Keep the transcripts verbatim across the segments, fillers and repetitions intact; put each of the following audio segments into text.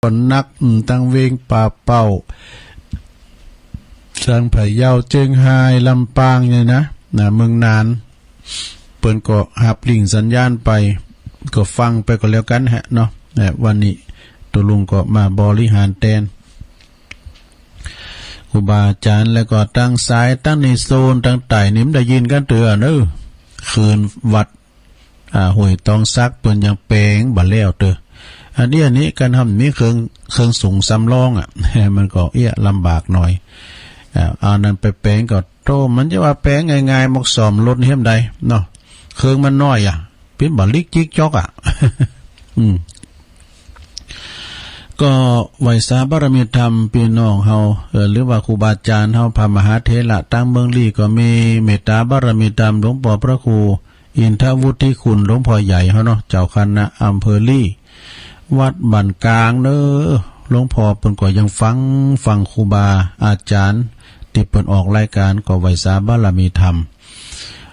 ก็นัก อืม ตังเวียงป่าเป้า ตังพะเยา เจียงฮาย ลำปางเนี่ยนะ นะ เมืองน่าน เปิ้นก็ฮับลิงก์สัญญาณไป ก็ฟังไปก็แล้วกั๋นฮะเนาะ นะ วันนี้ตุ๊ลุงก็มาบริหารแตน ครูบาอาจ๋ารย์ แล้วก็ตังสาย ตังในโซน ตังใต้นี่บ่ได้ยินกั๋นเตื้อเนาะ คืนวัด อ่า ห้วยตองสักเปิ้นยังแป๋งบ่แล้วเตื้อ อันนี้ อันนี้กั๋น หั้นมีเครื่อง เครื่องสูงสำรองอะ มันก็เอี้ยลำบากหน่อย อ่า เอาอันนั้นไปแป๋งก็ โธ่ มันจะว่าแป๋งง่ายๆ หมอกซ่อมรถนี่เหียบ่ได้เนาะ เครื่องมันน้อยอะ ปิ้นบ่หลีกจิ๊กจ๊อกอะ อืม ก็ไหว้สาบารมีธรรมปี้น้องเฮา เอ่อ หรือว่าครูบาอาจ๋ารย์เฮา พระมหาเถระตังเมืองลี้ก็มี เมตตาบารมีธรรมหลวงป้อพระครูอินทวุฒิคุณ หลวงป้อใหญ่เฮาเนาะ เจ้าคณะอำเภอลี้ วัดบ้านกลางเนาะ หลวงป้อเปิ้นก็ยังฟัง ฟังครูบาอาจ๋ารย์ตี้เปิ้นออกรายก๋าน ก็ไหว้สาบารมีธรรม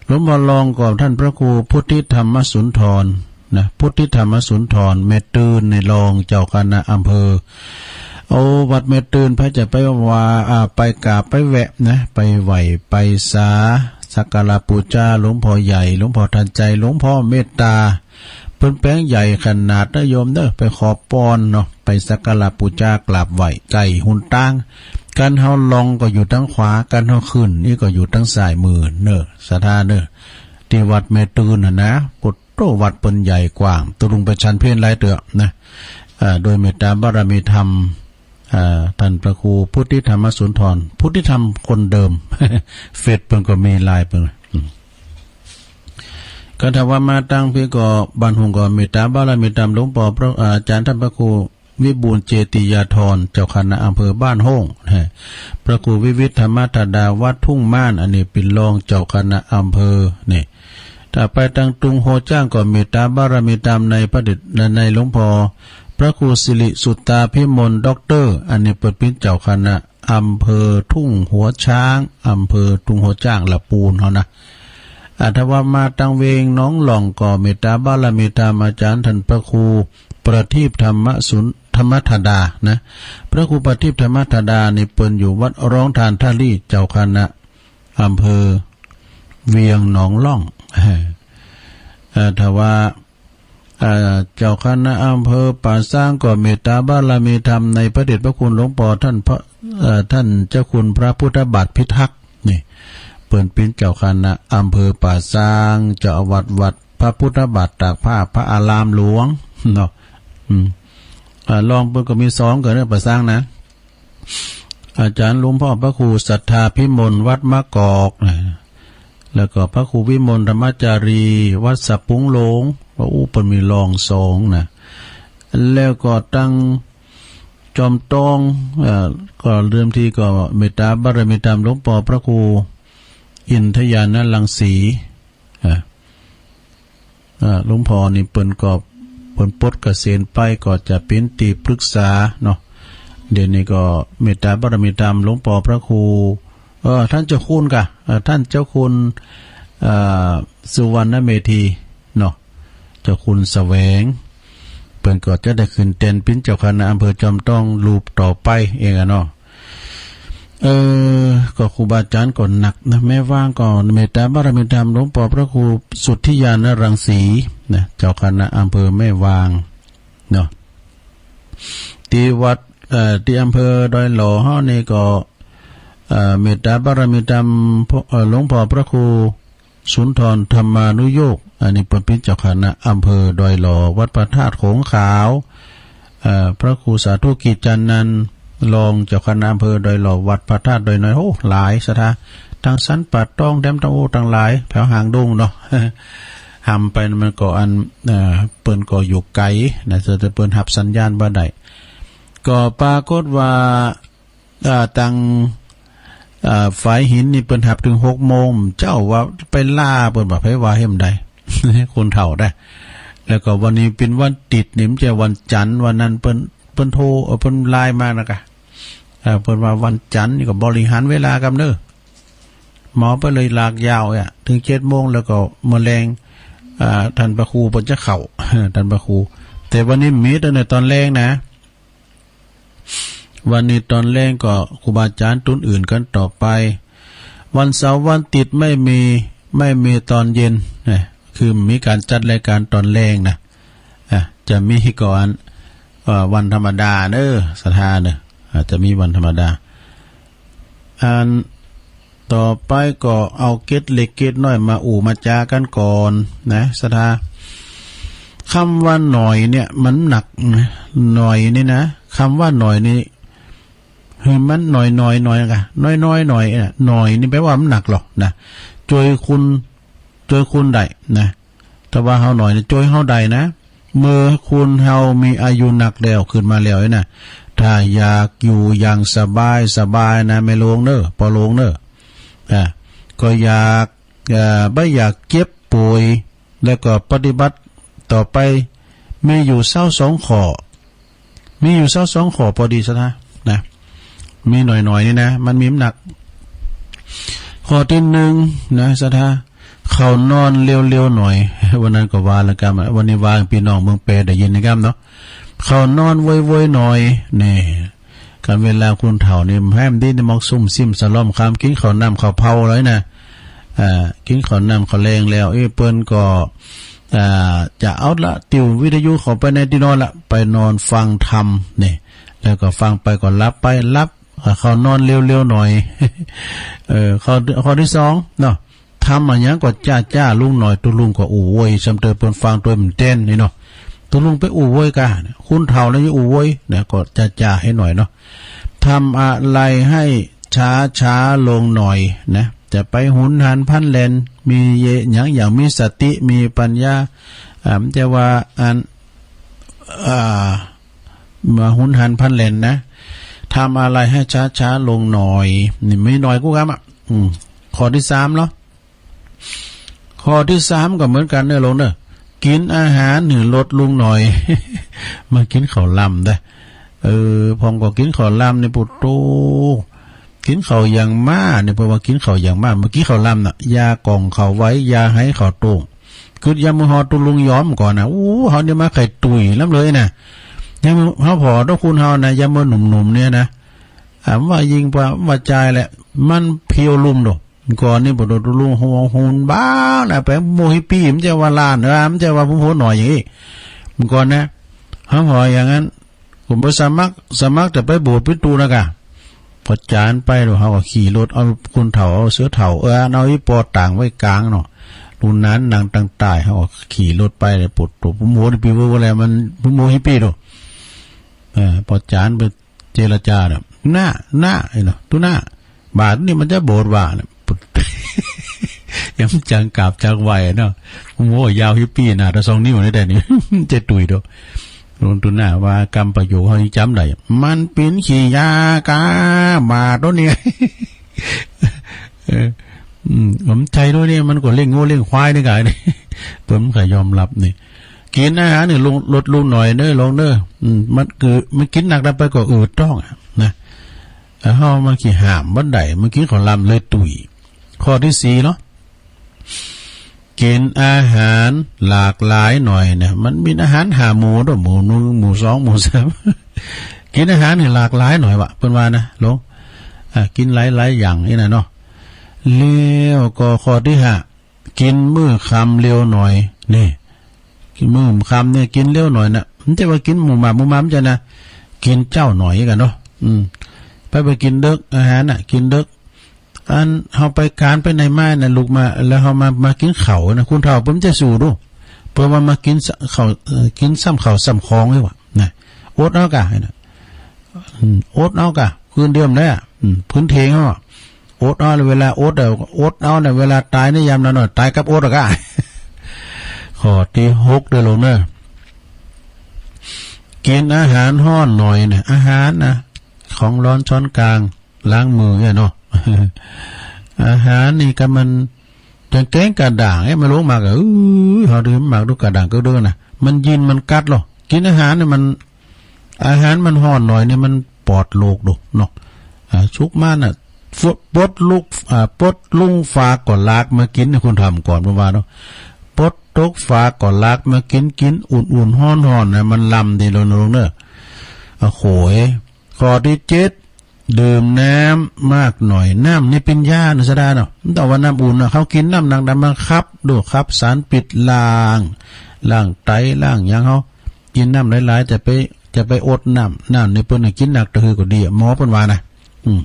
หลวงป้อรองก็ต้านพระครูพุทธิธรรมสุนทรนะ พุทธิธรรมสุนทร แม่ตื่น ในรองเจ้าคณะอำเภอ โอ้ วัดแม่ตื่น ใผจะไปว่า อ่า ไปกราบไปแวะนะ ไปไหว้ไปสา สักการะปู๋จาหลวงป้อใหญ่ หลวงป้อทันใจ หลวงป้อเมตตา เปิ้นแป๋งใหญ่ขนาดนะโยมเนาะ ไปขอปอนเนาะ ไปสักการะปู๋จากราบไหว้ ใก้หุนตาง กั๋นเฮาลงก็อยู่ตางขวา กั๋นเฮาขึ้นนี่ก็อยู่ตางซ้ายมือเนาะ ศรัทธาเนาะ ตี้วัดแม่ตื่นหั้นนะ โอ้โธ่ วัดเปิ้นใหญ่กว้าง ตุ๊ลุงไปฉันเพลหลายเตื้อนะ อ่า โดยเมตตาบารมีธรรม อ่า ต้านพระครูพุทธิธรรมสุนทร พุทธิธรรมคนเดิม เฟซเปิ้นก็มี ไลน์เปิ้น อืม ก็ถ้าว่ามาตังพี้ก็บ้านฮุ่งก็เมตตาบารมีธรรมหลวงป้อพระ อ่า อาจ๋ารย์ต้านพระครูวิบูลย์เจติยาธร เจ้าคณะอำเภอบ้านฮุ่งนะ พระครูวิวิตรธรรมธดาวัดทุ่งม่าน อันนี้เป๋นรองเจ้าคณะอำเภอนี่ ถ้าไปตังตุงหัวจ๊างก็เมตตาบารมีธรรมในพระเดช ในหลวงป้อพระครูสิริสุตตาภิมล ด็อกเตอร์ อันนี้เปิ้นเป๋นเจ้าคณะอำเภอทุ่งหัวจ๊าง อำเภอทุ่งหัวจ๊างละปูนเฮานะ อ่า ถ้าว่ามาตังเวียงหนองล่องก็เมตตาบารมีธรรมอาจ๋ารย์ต้านพระครูประทีปธรรมสุน ธรรมธดานะ พระครูประทีปธรรมธดานี่เปิ้นอยู่วัดร้องทานท่าลี่ เจ้าคณะอำเภอเวียงหนองล่อง เอ่อ ถ้าว่า เอ่อ เจ้าคณะอำเภอป่าซางก็เมตตาบารมีธรรมในพระเดชพระคุณหลวงป้อต้านพระ เอ่อ ต้านเจ้าคุณพระพุทธบาทพิทักษ์นี่ เปิ้นเป๋นเจ้าคณะอำเภอป่าซาง เจ้าอาวาสวัดพระพุทธบาทตากผ้าพระอารามหลวงเนาะ อืม อ่า รองเปิ้นก็มีสองเตื้อเนาะ ป่าซางนะ อาจ๋ารย์หลวงป้อพระครูศรัทธาภิมลวัดมะกอกนะ แล้วก็พระครูวิมลธรรมจารีวัดสะปุงโลง ว่าอู้ เปิ้นมีรองสองนะ แล้วก็ตังจอมตอง เอ่อ ก็เดิมทีก็เมตตาบารมีธรรมหลวงป้อพระครูอินทญาณรังสี อ่า อ่า หลวงป้อนี่เปิ้นก็ เปิ้นปลดเกษียณไปก็จะเป๋นตี้ปรึกษาเนาะ เดี๋ยวนี้ก็เมตตาบารมีธรรมหลวงป้อพระครู เอ่อ ต้านเจ้าคุณก่ะ เอ่อ ต้านเจ้าคุณ เอ่อ สุวรรณเมธีเนาะ เจ้าคุณแสวง เปิ้นก็จะได้ขึ้นแตนเป๋นเจ้าคณะอำเภอจอมตองรูปต่อไปเองอะเนาะ เออ ก็ครูบาอาจ๋ารย์ก็นักนะ แม่วางก็เมตตาบารมีธรรมหลวงป้อพระครูสุทธิญาณรังสีนะ เจ้าคณะอำเภอแม่วางเนาะ ตี้วัด เอ่อ ตี้อำเภอดอยหล่อเฮานี่ก็ เอ่อ เมตตาบารมีธรรม เอ่อ หลวงป้อพระครู สุนทรธรรมานุโยค อันนี้เปิ้นเป๋นเจ้าคณะอำเภอดอยหล่อ วัดพระธาตุโขงขาว เอ่อ พระครูสาธุกิจจานันท์ รองเจ้าคณะอำเภอดอยหล่อ วัดพระธาตุดอยน้อย โอ้ หลายศรัทธา ตังสันป่าตอง แถมตัง โอ้ ตังหลาย แถวหางดงเนาะ หำไปมันก็อัน เอ่อ เปิ้นก็อยู่ไก๋นะ แต่เปิ้นฮับสัญญาณบ่ได้ ก็ปรากฏว่า อ่า ตัง อ่า ฝายหินนี่เปิ้นฮับเถิงหกโมง เจ้าว่าไปลา เปิ้นว่า ไผว่าหื้อบ่ได้ คนเฒ่าได้ แล้วก็วันนี้เป๋นวันติดนี่ บ่ใจ้วันจันทร์ วันนั้นเปิ้น เปิ้นโทร เอ่อ เปิ้นไลน์มานะกะ เอ่อ เปิ้นว่าวันจันทร์นี่ก็บริหารเวลาก่ำเน่อ เหมาไปเลยลากยาวอะ เถิงเจ็ดโมง แล้วก็เมื่อแลง อ่า ต้านพระครูเปิ้นจะเข้า ต้านพระครู แต่วันนี้มีตั้งแต่ต๋อนแลงนะ วันนี้ตอนแลงก็ครูบาอาจ๋ารย์ตุ๊นอื่นกั๋นต่อไป วันเสาร์วันอาทิตย์ไม่มี ไม่มีตอนเย็นนะ คือมีก๋านจัดรายก๋านตอนแลงนะ อ่ะ จะมีก่อน เอ่อ วันธรรมดาเน้อ ศรัทธาเน้อ อาจจะมีวันธรรมดา อันต่อไปก็เอาเกร็ดเล็กเกร็ดน้อยมาอู้มาจ๋ากั๋นก่อนนะ ศรัทธา กำว่าหน่อยเนี่ยมันหนักนะ หน่อยนี่นะ กำว่าหน่อยนี่ หื้อมันหน่อยๆ หน่อยกะ น้อยๆ หน่อยน่ะ หน่อยนี่แปลว่ามันหนักหรอกนะ จ้วยคุณ จ้วยคุณได้นะ ถ้าว่าเฮาหน่อยนี่จ้วยเฮาได้นะ เมื่อคุณเฮามีอายุนักแล้ว ขึ้นมาแล้วนี่นะ ถ้าอยากอยู่อย่างสบายสบายนะ แม่โลงเน้อ ป้อโลงเน้อ อ่า ก็อยาก เอ่อ บ่อยากเจ็บป่วย แล้วก็ปฏิบัติต่อไป มีอยู่ซาวสองข้อ มีอยู่ซาวสองข้อปอดี ศรัทธา นะ มีหน่อยๆ นี่นะ มันมีน้ำหนัก ข้อตี้นึ่งนะ ศรัทธา เข้านอนเร็วๆ หน่อย วันนั้นก็ว่าแล้วกั๋น วันนี้ว่าปี้น้องเมืองแปรได้ยินนะกั๋นเนาะ เข้านอนไวๆ หน่อย นี่ ก๋านเวลาคนเฒ่านี่ แฮมดีนี่ มอกซุ่มซิ่มสะล่อมคำ กิ๋นข้าวน้ำข้าวเผาเลยนะ อ่า กิ๋นข้าวน้ำข้าวแลงแล้ว เอ้ย เปิ้นก็ อ่า จะเอาละ ติววิทยุเข้าไปในตี้นอนละ ไปนอนฟังธรรมนี่ แล้วก็ฟังไปก็หลับไป หลับ อ่า เข้านอนเร็วๆ หน่อย เออ ข้อ ข้อตี้สองเนาะ ธรรมอะหยังก็จ๊าๆ ลุงหน่อย ตุ๊ลุงก็อู้โวย ซ้ำเติมเปิ้นฟังตวยบ่เต้นนี่เนาะ ตุ๊ลุงไปอู้โวยกา คนเฒ่าแล้วจะอู้โวยนะ ก็จ๊าๆ หื้อหน่อยเนาะ ทำอะไรให้ช้าๆ ลงหน่อยนะ จะไปหุนหันพลันแล่น มีเยอะหยัง อย่างมีสติ มีปัญญา อ่า มันจะว่าอัน อ่า มาหุนหันพลันแล่นนะ ทำอะไรให้ช้าๆ ลงหน่อย นี่มีหน่อยกู้กำอะ อืม ข้อตี้สามเนาะ ข้อตี้สามก็เหมือนกั๋นเน้อโลงเน้อ กิ๋นอาหารหื้อลดลงหน่อย มากิ๋นข้าวลำได้ เออ พ่องก็กิ๋นข้าวลำนี่ ปุโต กิ๋นข้าวอย่างมากนี่ เพราะว่ากิ๋นข้าวอย่างมาก เมื่อกี้ข้าวลำน่ะ อย่าก่องข้าวไว อย่าไหข้าวโต้ง กึ๊ดยามมื้อฮอดตุ๊ลุงยอมก่อนนะ อู้ เฮานี่มาใค่ตุ้ยล้ำเลยนะ ยามมื้อ เฮาผ่อตุ๊คุณเฮานะ ยามมื้อหนุ่มๆ เนี่ยนะ อ่า ว่ายิ่งกว่า ว่าจายแหละ มันเพรียวลุ่มโด ก่อนนี่ปุโต ตุ๊ลุงหัวหุนบ้างนะ ไปโมฮิปปี้ มันจะว่าล้าน เออ มันจะว่าผู้โหหน่อยอย่างอี้ ก่อนนะ เฮาผ่ออย่างนั้น ผมไปสมัคร สมัครจะไปโบสถ์ปิดตูนะกะ พอจานไปแล้ว เฮาก็ขี่รถ เอาคนเฒ่า เอาเสื้อเฒ่า เออ เอาอีปอต่างไว้กลางเนาะ รุ่นนั้นนั่งตังใต้ เฮาก็ขี่รถไปเลย ปุโต ผู้โหนี่ปี้เว้ยว่าแล้ว มันผู้โหฮิปปี้โด เออ พอจานไปเจรจาเนี่ย หน้า หน้า ไอ้เนาะ ตุ๊หน้า บาดนี่มันจะโบสถ์ว่าเนี่ย ปุโต ยังจังกราบจังไหว้เนาะ โอ้โห ยาวฮิปปี้นะ แต่สองนิ้วนี่ได้นี่ จะตุ้ยโด ตุ๊หน้าว่ากำประโยคเฮายังจ๋ำได้ มันเป๋นขี้ยากา บาดโตนี่ เออ อืม ผมใจ้โตนี่ มันก็เลี้ยงงัวเลี้ยงควายนี่กะ เปิ้นก็ยอมฮับนี่ กิ๋นอาหารนี่ลง ลดลงหน่อยเน้อ ลงเน้อ อืม มันคือ มันกิ๋นหนักไปก็อืดต๊องอะนะ เฮามันขี้ห้ามบ่ได้ มันกิ๋นข้าวลำเลยตุ้ย ข้อตี้สี่เนาะ กิ๋นอาหารหลากหลายหน่อยนะ มันมีอาหารห้าหมู่โด หมู่นึ่ง หมู่สอง หมู่สาม กิ๋นอาหารหื้อหลากหลายหน่อยวะ เปิ้นว่านะ ลง อ่า กิ๋นหลายๆ อย่างนี่นะเนาะ แล้วก็ข้อตี้ห้า กิ๋นมื้อค่ำเร็วหน่อย นี่ กิ๋นมื้อค่ำเนี่ยกิ๋นเร็วหน่อยนะ มันจะว่ากิ๋นหมู่หมากหมู่หมามจะนะ กิ๋นเจ๊าหน่อยกั๋นเนาะ อืม ไป ไปกิ๋นเดิ็ก อาหารน่ะ กิ๋นเดิ็ก อันเฮาไปก๋านไปไหนมาน่ะ ลุกมา แล้วเฮามา มากิ๋นข้าวนะ คนเฒ่าเปิ้นจะสู้โด เปิ้นว่ามากิ๋นข้าว เอ่อ กิ๋นซ้ำข้าวซ้ำของเลยวะ นะ อดเอากะ นะ อืม อดเอากะ คืนเดียวแหละ อืม พื้นเทงเอาอะ อดเอา เวลาอดอะ อดเอานะ เวลาต๋ายนี่ยามนั้นน่ะ ต๋ายกับอดอะกะ ข้อตี้หกเน้อลงเน้อ กิ๋นอาหารฮ้อนหน่อยนะ อาหารนะ ของฮ้อนช้อนกลาง ล้างมือเนี่ยเนาะ อาหารนี่ก็มัน อย่างแกงกะด้างเนี่ย มันลงมาก็ อื้อ เฮาดื่มหมากดูกะด้างก็เด้อนะ มันยินมันกัดหรอ กิ๋นอาหารเนี่ยมัน อาหารมันฮ้อนหน่อยเนี่ย มันปลอดโรคโดเนาะ อ่า สุกมาน่ะ ปด ปดลุก อ่า ปดลุงฝาก็ลากมากิ๋น คนถามก่อนเปิ้นว่าเนาะ ปดตกฝาก็ลากมากิ๋น กิ๋นอุ่นๆ ฮ้อนๆ นะ มันลำดีลงๆ เน้อ อ่ะ โขย ข้อตี้เจ็ด ดื่มน้ำมากหน่อย น้ำนี่เป๋นยาเนาะ ศรัทธาเนาะ บ่ต้องว่าน้ำอุ่นเนาะ เฮากิ๋นน้ำหนักๆ มันขับ ดูดขับสารพิษ ล้าง ล้างไต ล้างหยังเฮา กิ๋นน้ำหลายๆ จะไป จะไปอดน้ำ น้ำนี่เปิ้นหื้อกิ๋นหนักเต้าหื้อก็ดีอะ หมอเปิ้นว่านะ อืม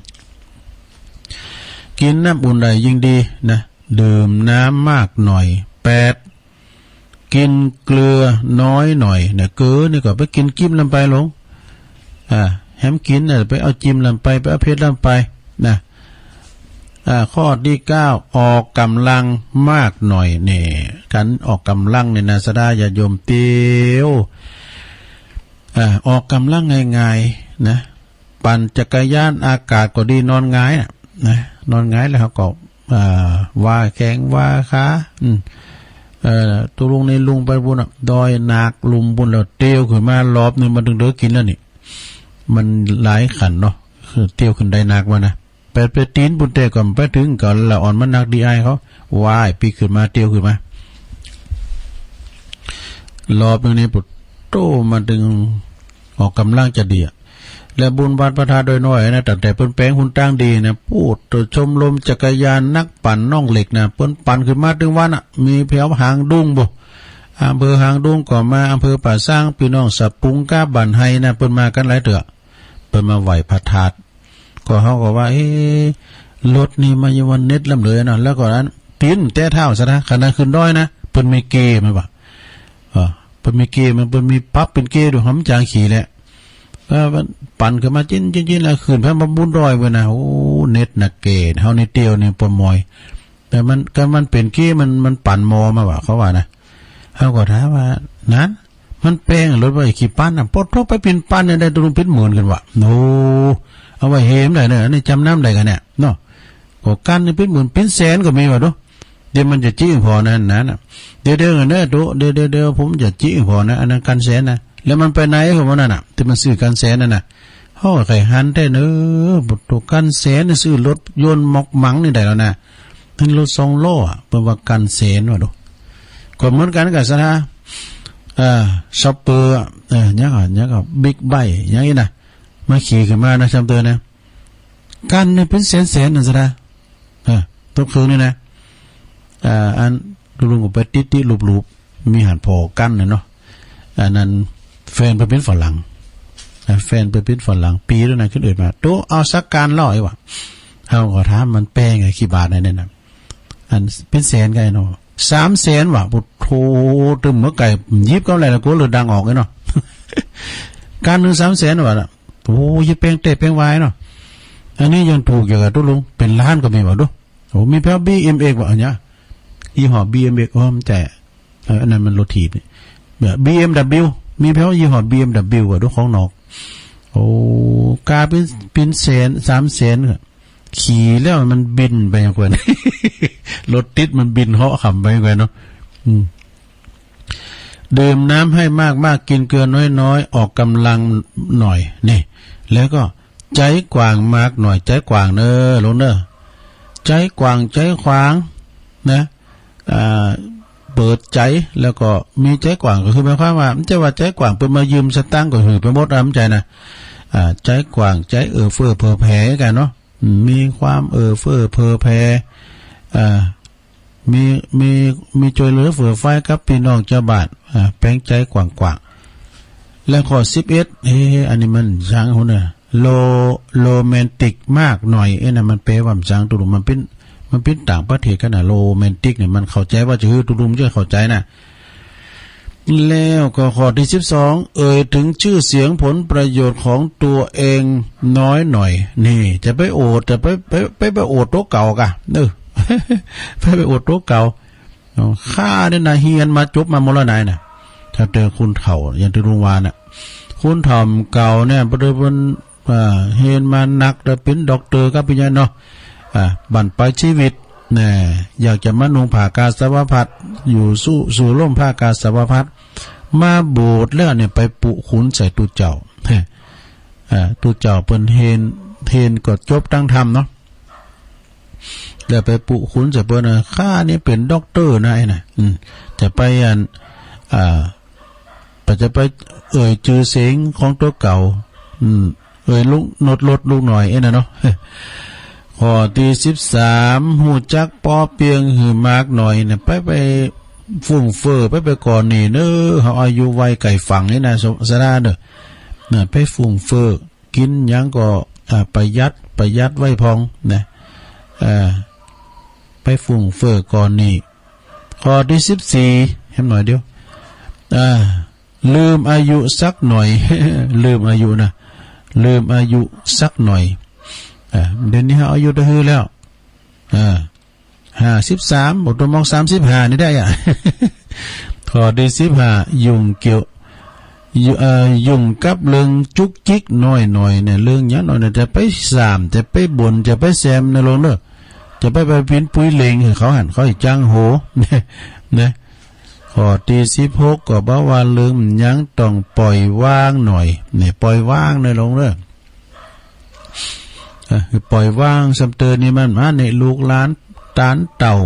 กิ๋นน้ำอุ่นได้ยิ่งดีนะ ดื่มน้ำมากหน่อย แปด กิ๋นเกลือน้อยหน่อยนะ เกลือนี่ก็ไปกิ๋นกลิ้มลำไปลง อ่า แหมกิ๋นน่ะ ไปเอาจิมลำไป ไปเอาเผ็ดลำไปนะ อ่า ข้อตี้เก้า ออกก๋ำลังมากหน่อย นี่ ก๋านออกก๋ำลังนี่นะ ศรัทธาญาติโยมเตียว อ่า ออกก๋ำลังง่ายๆ นะ ปั่นจักรยานอากาศก็ดี นอนหงายน่ะ นะ นอนหงายแล้วเฮาก็ อ่า ว่าแข้งว่าขา อืม เอ่อ ตุ๊ลุงนี่ลุงไปปู้นน่ะ ดอยหนากลุ่มปู้น แล้วเตียวขึ้นมารอบนึ่ง มันตึงเดินกิ๋นแล้วนี่ มันหลายขั้นเนาะ คือเตียวขึ้นดอยหนากมานะ ไป ไปตี๋นปู้นแต่ก่อน ไปเถิงก่อนละอ่อนมันหนักดีอ้ายเขา ว้าย ปิ๊กขึ้นมา เตียวขึ้นมา รอบนึ่งนี่ โอ้โห มันตึงออกก๋ำลังจะดีอะ และบุญวัดพระธาตุดอยน้อยนะ ตั้งแต่เปิ้นแป๋งหนตางดีนะ ปู๊ด ชมรมจักรยานนักปั่นน่องเหล็กนะ เปิ้นปั่นขึ้นมาตึงวัดน่ะ มีแถวหางดงปู้น อำเภอหางดงก็มา อำเภอป่าซาง ปี้น้องสะปุงก้าบ้านไฮนะ เปิ้นมากั๋นหลายเตื้อ เปิ้นมาไหว้พระธาตุ ก็เฮาก็ว่า เอ๊ะ รถนี่มันยังว่าเน็ดล้ำเหลือเนาะ แล้วก็อันตี๋นแตะเท้าซะนะ ขนาดขึ้นดอยนะ เปิ้นมีเกย์มันว่า เออ เปิ้นมีเกย์มัน เปิ้นมีปรับเป๋นเกย์ดู หำจางขี่แหละ เออ มันปั่นขึ้นมาจิ๊นจิ๊นจิ๊นแล้วขึ้นแผนมาบนดอยเว้ยนะ โอ้ เน็ดนักเกย์ เฮานี่เตียวนี่ปะมอย แต่มัน ก็มันเป๋นเกย์ มัน มันปั่นมอมาว่า เขาว่านะ เฮาก็ถามว่า นั้น มันแปงรถว่าขี้ปั่นน่ะ ปอดโธ่ ไปเป๋นปั่นเนี่ยได้ตุ๊ลุงเป๋นหมื่นกั๋นว่ะ โอ้ เอาไว้เฮมได้เน่อ อันนี้จ๋ำนำได้กั๋นเนี่ย เนาะ ก็กั๋นนี่เป๋นหมื่นเป๋นแสนก็มีว่ะดู เดี๋ยวมันจะจิ๊กผ่อนนั้นนะ เดี๋ยวๆ เน่อตุ๊ เดี๋ยวๆ ผมจะจิ๊กผ่อนนะ อันนั้นกั๋นแสนนะ แล้วมันไปไหนของมันนั่นน่ะ ตี้มันซื้อกั๋นแสนนั่นน่ะ เฮาใค่หันแต๊เน่อ ปอดโธ่ กั๋นแสนนี่ซื้อรถยนต์หมอกหมังนี่ได้แล้วนะ หั้นรถสองล้ออะ เปิ้นว่ากั๋นแสนว่ะดู ก็เหมือนกั๋นกับศรัทธา เอ่อ ชอปเปอร์อะ เอ่อ หยังอะ หยังอะ บิ๊กไบค์ หยังอี้นะ มาขี่ขึ้นมานะ ชอปเปอร์นะ กั๋นนี่เป๋นแสนๆ นะศรัทธา เออ ตุ๊กคืนนี่นะ อ่า อันตุ๊ลุงก็ไปติ๊ดๆ หลูบๆ มีหันผ่อกั๋นน่ะเนาะ อันนั้นแฟนเปิ้นเป๋นฝรั่ง อ่า แฟนเปิ้นเป๋นฝรั่ง ปี๋แล้วนะ ขึ้นเอิดมา ตุ๊ เอาสักกั๋นเล่า ไอ้วะ เฮาก็ถามมันแปงอะ กี่บาทนะเนี่ยนะ อันเป๋นแสนก็ไอ้เนาะ สามแสนว่ะ ปอดโธ่ ตึมเมื่อไก่ ยิบกำไรแล้ว กั๋วเลือดดังออกเลยเนาะ กั๋นนึ่งสามแสนว่ะ โอ้ ยิบแปงแต๊แปงวายเนาะ อันนี้ยังถูกอยู่กับตุ๊ลุง เป๋นล้านก็มีว่ะดู โอ้ มีแผว บีเอ็มเอ็กซ์ ว่ะ อันเนี้ย ยี่ห้อ บีเอ็มเอ็กซ์ อ๋อ มันจะ เออ อันนั้นมันรถถีบนี่ แบบ บีเอ็มดับเบิลยู มีแผวยี่ห้อ บีเอ็มดับเบิลยู ว่ะดู ของนอก โอ้ กาเป๋น เป๋นแสน สามแสน อะ ขี่แล้วมันบินไปอย่างกว่า รถติดมันบินเหาะขำไปอย่างกว่าเนาะ อืม ดื่มน้ำให้มากๆ กินเกลือน้อยๆ ออกกำลังหน่อย นี่ แล้วก็ใจ๊กว้างมากหน่อย ใจ๊กว้างเน่อ ลุงเน่อ ใจ๊กว้าง ใจ๊ขวาง นะ อ่า เปิดใจ๋ แล้วก็มีใจ๊กว้างก็คือหมายความว่า บ่ใจ้ว่าใจ๊กว้างเปิ้นมายืมสตางค์ก็หื้อไปหมดอะ บ่ใจ้นะ อ่า ใจ๊กว้าง ใจ๊เอื้อเฟื้อเผื่อแผ่กั๋นเนาะ อืม มีความเอื้อเฟื้อเผื่อแผ่ อ่า มี มี มีจ้วยเหลือเฟือฟายกับปี้น้องจาวบ้าน อ่า แป๋งใจ๋กว้างๆ แล้วข้อสิบเอ็ด เอ๊ะ อันนี้มันจ๋างหัวเน่อ โร โรแมนติกมากหน่อย เอ๊ะ นั่นมันแปลว่าจ๋างตุ๊ลุง มันเป๋น มันเป๋นต่างประเทศกั๋นนะ โรแมนติกเนี่ย มันเข้าใจ๋ว่าจะหื้อตุ๊ลุงจะเข้าใจ๋นะ แล้วก็ข้อตี้สิบสอง เอ่ยถึงชื่อเสียงผลประโยชน์ของตัวเองน้อยหน่อย นี่ จะไปอวด จะไป ไป ไป ไปอวดตั๋วเก่าก่ะ เออ ไป ไปอวดตั๋วเก่า เนาะ ข้าเนี่ยนะ เฮียนมาจบมาหมดแล้วนายนะ ถ้าเจอคนเฒ่า อย่างตี้ลุงว่าน่ะ คนเฒ่าเก่าเนี่ย เปิ้น เปิ้น อ่า เฮียนมาหนัก แล้วเป๋นด็อกเตอร์กับปริญญาเนาะ อ่า บั้นปลายจีวิต แน่ อยากจะมานุ่งผ้ากาสาวพัสต์ อยู่สู่ สู่ร่มผ้ากาสาวพัสต์ มาบวชแล้วเนี่ย ไปปุขุนใส่ตุ๊เจ้า อ่า ตุ๊เจ้าเปิ้นเฮียน เฮียนก็จบตางธรรมเนาะ แล้วไปปุขุนใส่เปิ้นว่า ข้านี่เป๋นด็อกเตอร์นะ ไอ้นะ อืม จะไปอัน อ่า บ่จะไปเอ่ยจื้อเสียงของตั๋วเก่า อืม เอ่ย ลุก นดลดลุกหน่อย เอ๊ะ น่ะเนาะ ข้อตี้สิบสาม ฮู้จักปอเปียงหื้อมากหน่อยเนี่ย ไป ไปฟุ่งเฟือ ไป ไปก่อหนี้เน้อ เฮาอายุวัยใก่ฝั่งนี่นะ ส- สะดาเน้อ นะ ไปฟุ่งเฟือ กิ๋นหยังก็ อ่า ประหยัด ประหยัดไว้พ่องนะ เอ่อ ไปฟุ่งเฟือก่อหนี้ ข้อตี้สิบสี่ แหมหน่อยเดียว อ่า ลืมอายุสักหน่อย ลืมอายุนะ ลืมอายุสักหน่อย อ่า เดี๋ยวนี้เฮาอายุเต้าหื้อแล้ว อ่า ห้าสิบสาม บ่ต้องมอง สามสิบห้า นี่ได้อะ ข้อตี้สิบห้า ยุ่งเกี่ยว ยุ- เอ่อ ยุ่งกับเรื่องจุกจิกน้อยๆ เนี่ย เรื่องหยังน้อยๆ จะไปสาม จะไปบ่น จะไปแซม นะลูกเน้อ จะไป ไปปิ้นปุ้ยเหล็งหื้อเขาหั้น เขาจะจ้างโห นะ ข้อตี้สิบหก ก็บอกว่าเรื่องหยังต้องปล่อยวางหน่อย เนี่ย ปล่อยวางหน่อยลูกเน้อ เออ ปล่อยวาง ซ้ำเติมนี่มันมาเนี่ย ลูกหลานตานเต้า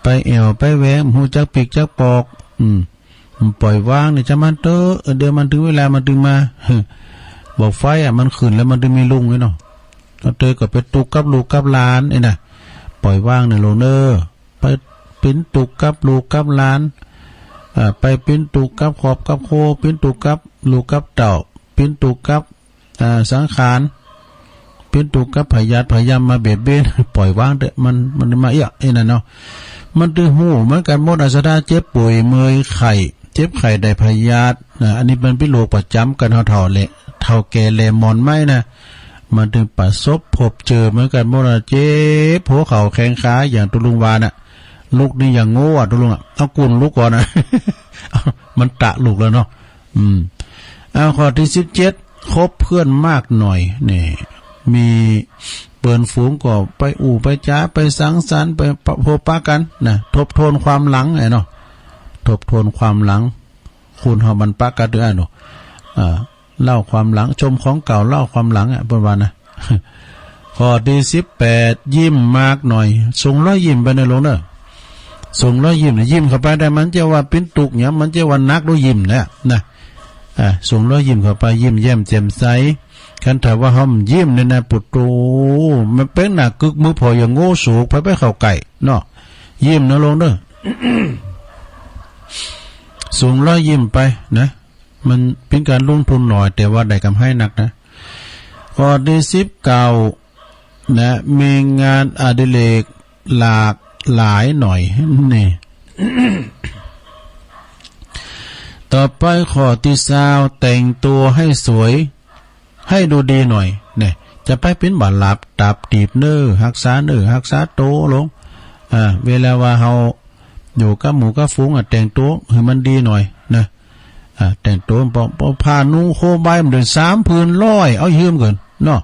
ไปแอ่วไปแหวง ฮู้จักผิดจักปอก อืม ปล่อยวางเนี่ย จะมันเต๊อะ เดี๋ยวมันเถิงเวลามันเถิงมา บ่าไฟอะ มันขึ้นแล้วมันเถิงมีลุงไว้เนาะ ซ้ำเติมก็ไปตุ๊กกับลูกกับหลานไอ้น่ะ ปล่อยวางหน่อยลูกเน้อ ไปปิ้นตุ๊กกับลูกกับหลาน อ่า ไปปิ้นตุ๊กกับครอบกับครัว ปิ้นตุ๊กกับลูกกับเต้า ปิ้นตุ๊กกับ อ่า สังขาร ปิ้นตุ๊กกับพยาธิพยายามมาเบียดเบียน ปล่อยวางเต๊อะ มัน มันมาเอี้ยะไอ้นั่นเนาะ มันเถิงฮู้เหมือนกั๋นหมดอะ สะดา เจ็บป่วยเมื่อยไข้ เจ็บไข้ได้พยาธินะ อันนี้มันเป๋นโรคประจ๋ำกั๋น เฒ่าๆ แล เฒ่าแก่แลหมอนไม้นะ มันเถิงประสบพบเจอเหมือนกั๋นหมดอะ เจ็บหัวเข่าแข้งขา อย่างตุ๊ลุงว่าน่ะ ลุกนี่อย่างโง่อะตุ๊ลุงอะ เอากุ่นลุกก่อนนะ มันตะลุกแล้วเนาะ อืม เอาข้อตี้สิบเจ็ด คบเพื่อนมากหน่อย นี่ มีเปิ้นฝูงก็ไปอู้ไปจ๋า ไปสังสรรค์ ไปปะ พบปะกั๋นนะ ทบทวนความหลังไอ้เนาะ ทบทวนความหลัง คนเฮามันปะกั๋นเตื้อเนาะ อ่า เล่าความหลัง ชมของเก่า เล่าความหลังอะ เปิ้นว่านะ ข้อตี้สิบแปด ยิ้มมากหน่อย ส่งรอยยิ้มไปเน้อลูกเน้อ ส่งรอยยิ้มน่ะ ยิ้มเข้าไปได้ มันจะว่าเป๋นตุ๊กข์หยัง มันจะว่าหนัก ดูยิ้มเนี่ยนะ อ่า ส่งรอยยิ้มเข้าไป ยิ้มแย้มแจ่มใส คันถ้าว่าเฮาบ่ยิ้มเนี่ยนะ ปุโต มันเป๋นหน้ากึก มือผ่ออย่างโง่สูก ไผไปเข้าใก้เนาะ ยิ้มเน้อลูกเน้อ ส่งรอยยิ้มไปนะ มันเป๋นก๋านลงทุนน้อย แต่ว่าได้กำไรนักนะ ข้อตี้สิบเก้า นะ มีงานอดิเรกหลากหลายหน่อย นี่ ต่อไปข้อตี้ซาว แต่งตั๋วหื้อสวย หื้อดูดีหน่อย เนี่ย จะไปปิ้นบ่าหลับ ตับตีบเน้อ ฮักษาเนื้อ ฮักษาตั๋วลูก อ่า เวลาว่าเฮาอยู่กับหมู่กับฝูงอะ แต่งตั๋วหื้อมันดีหน่อยนะ อ่า แต่งตั๋ว ปอ ปอผ้านุ่งโคใบ มันเดี๋ยวสามผืนร้อย เอาหื้มก่อนเนาะ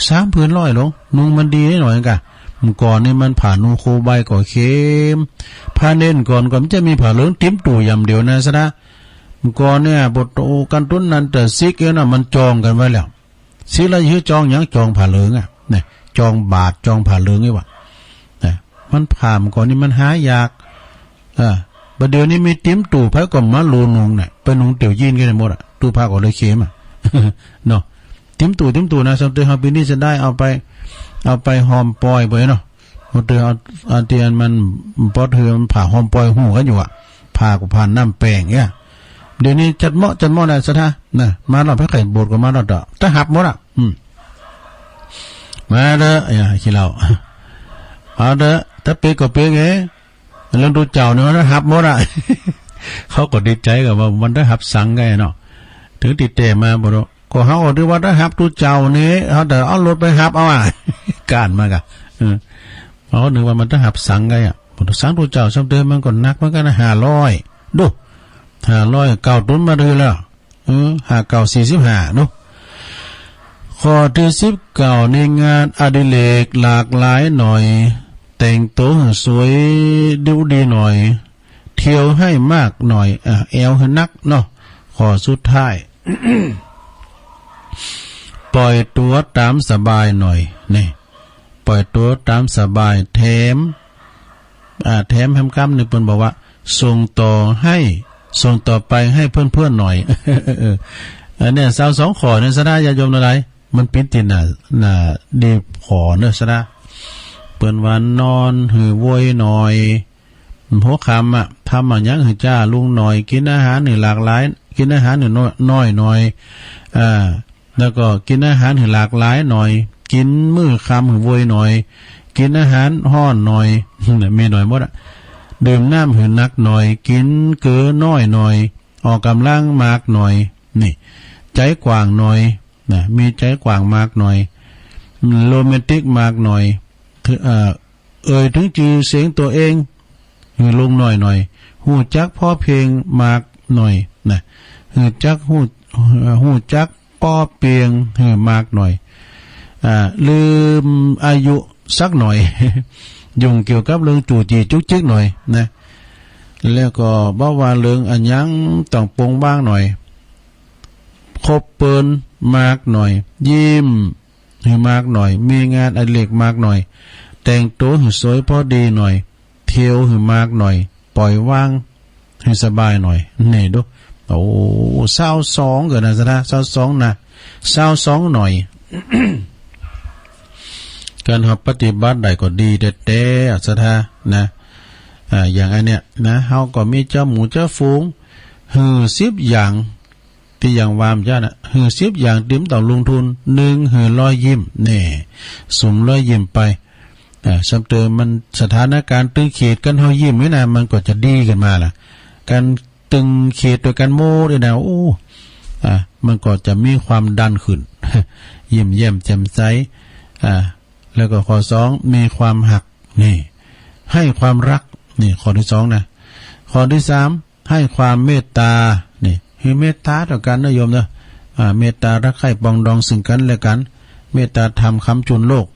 สามผืนร้อยลูก นุ่งมันดีหน่อยกะ เมื่อก่อนนี่มันผ้านุ่งโคใบก็เข้ม ผ้าเน้นก่อนก็มันจะมีผ้าเหลืองติ๋มตู่อย่างเดียวนะ สะดา เมื่อก่อนเนี่ย ปุโต กั๋นตุ๊นนั้นแต่ซิกเอ้ยนะ มันจองกั๋นไว้แล้ว ซิกแล้วหื้อจองหยัง จองผ้าเหลืองอะ เนี่ย จองบาตร จองผ้าเหลืองนี่หว่า นะ มันผ้าเมื่อก่อนนี่มันหายาก อ่า บ่าเดี่ยวนี้มีติ๋มตู่ ไผก็บ่หลูนุ่งเนี่ย ไปนุ่งเตี่ยวยีนกันหมดอะ ตู้ผ้าก็เลยเข้มอะ เนาะ ติ๋มตู่ ติ๋มตู่นะ สำเติเฮาปี๋นี้จะได้เอาไป เอาไปห่อมปอยไปเนาะ สำเติเอา เอาเตียนมัน ปอดเฮือมันผ้าห่อมปอยฮู้กั๋นอยู่อะ ผ้าก็ผ่านน้ำแป้งเนี่ย เดี๋ยวนี้จัดเหมาะ จัดเหมาะนะ สะดา นะ มาแล้ว ไผใค่โบสถ์ก็มาแล้วเต๊อะ ตาหับหมดอะ อืม มาเต๊อะ อย่าขี้เหล้า เอาเต๊อะ ตาเปียกก็เปียกเอ้ย เรื่องตุ๊เจ้าเนี่ยมันหับหมดอะ เขาก็ดีใจ๋กั๋นว่ามันได้หับสังไงเนาะ เถิงติดแต่มาบ่รู้ ก็เฮาก็นึกว่าได้หับตุ๊เจ้านี่ เฮาแต่เอารถไปหับเอาอะ ก้านมากะ เออ เฮานึกว่ามันได้หับสังไงอะ บ่รู้สังตุ๊เจ้า สำเติมันก็หนักเหมือนกั๋นนะ ห้าร้อย ดู ห้าร้อย เก่าตุ๊นมาดื้อแล้ว เออ ห้าเก้าสี่สิบห้า เนาะ ข้อตี้สิบเก้า ในงานอดิเรกหลากหลายหน่อย แต่งตั๋วหื้อสวยดูดีหน่อย เที่ยวหื้อมากหน่อย อ่ะ แอ่วหื้อนักเนาะ ข้อสุดท้าย ปล่อยตั๋วต๋ามสบายหน่อย นี่ ปล่อยตั๋วต๋ามสบาย แถม อ่า แถมแหมกำนึ่ง เปิ้นบอกว่า ส่งต่อหื้อ ส่งต่อไปหื้อเปื้อนๆ หน่อย เออ อันเนี้ย ซาวสองข้อเนี่ย สะดาญาติโยมตังหลาย มันปิดตี้หน้า หน้าดีผ่อเน่อ ศรัทธา เปิ้นว่านอนหื้อโวยหน่อย หัวค่ำอะ ทำอะหยังหื้อจ้าลุงหน่อย กิ๋นอาหารหื้อหลากหลาย กิ๋นอาหารหื้อน้อย น้อยหน่อย อ่า แล้วก็กิ๋นอาหารหื้อหลากหลายหน่อย กิ๋นมื้อค่ำหื้อโวยหน่อย กิ๋นอาหารฮ้อนหน่อย มีหน่อยหมดอะ ดื่มน้ำหื้อหนักหน่อย กิ๋นเกลือน้อยหน่อย ออกก๋ำลังมากหน่อย นี่ ใจ๋กว้างหน่อย นะ มีใจ๋กว้างมากหน่อย โรแมนติกมากหน่อย เอ่อ เอ่ยเถิงจื้อเสียงตั๋วเองหื้อลุงน้อยหน่อย ฮู้จักพอเพียงมากหน่อย นะ ฮู้จัก ฮู้ ฮู้จักปอเปียงหื้อมากหน่อย อ่า ลืมอายุสักหน่อย ยุ่งเกี่ยวกับเรื่องจู๋จี้จุกจิกหน่อย นะ แล้วก็บ่ว่าเรื่องอะหยังต้องปลงวางหน่อย คบเปิ้นมากหน่อย ยิ้มหื้อมากหน่อย มีงานอดิเรกมากหน่อย แต่งตั๋วหื้อสวยพอดีหน่อย เที่ยวหื้อมากหน่อย ปล่อยวางหื้อสบายหน่อย นี่ดู โอ้ ซาวสองเกินนะ ศรัทธา ซาวสองนะ ซาวสองหน่อย การหัดปฏิบัติได้ก็ดีแต๊ๆ ศรัทธา นะ อ่า อย่างอันเนี้ยนะ เฮาก็มีเจ้าหมู่เจ้าฝูง หื้อสิบอย่าง ตี้อย่างว่าเมื่อกี้นะ หื้อสิบอย่างตี้บ่ต้องลงทุน นึ่ง หื้อรอยยิ้ม แน่ สุมรอยยิ้มไป อ่า ซ้ำเติมมันสถานการณ์ตึงเขต คันเฮายิ้มไว้นะ มันก็จะดีขึ้นมาล่ะ การตึงเขตโดยการโม้นี่นะ โอ้ อ่า มันก็จะมีความดันขึ้น ยิ้มแย้มแจ่มใส อ่า แล้วก็ข้อสอง มีความฮัก นี่ ให้ความรัก นี่ ข้อตี้สองนะ ข้อตี้สาม ให้ความเมตตา นี่ หื้อเมตตาต่อกั๋นนะโยมเนาะ อ่า เมตตารักใคร่ปรองดองซึ่งกั๋นและกั๋น เมตตาธรรมค้ำจุนโลก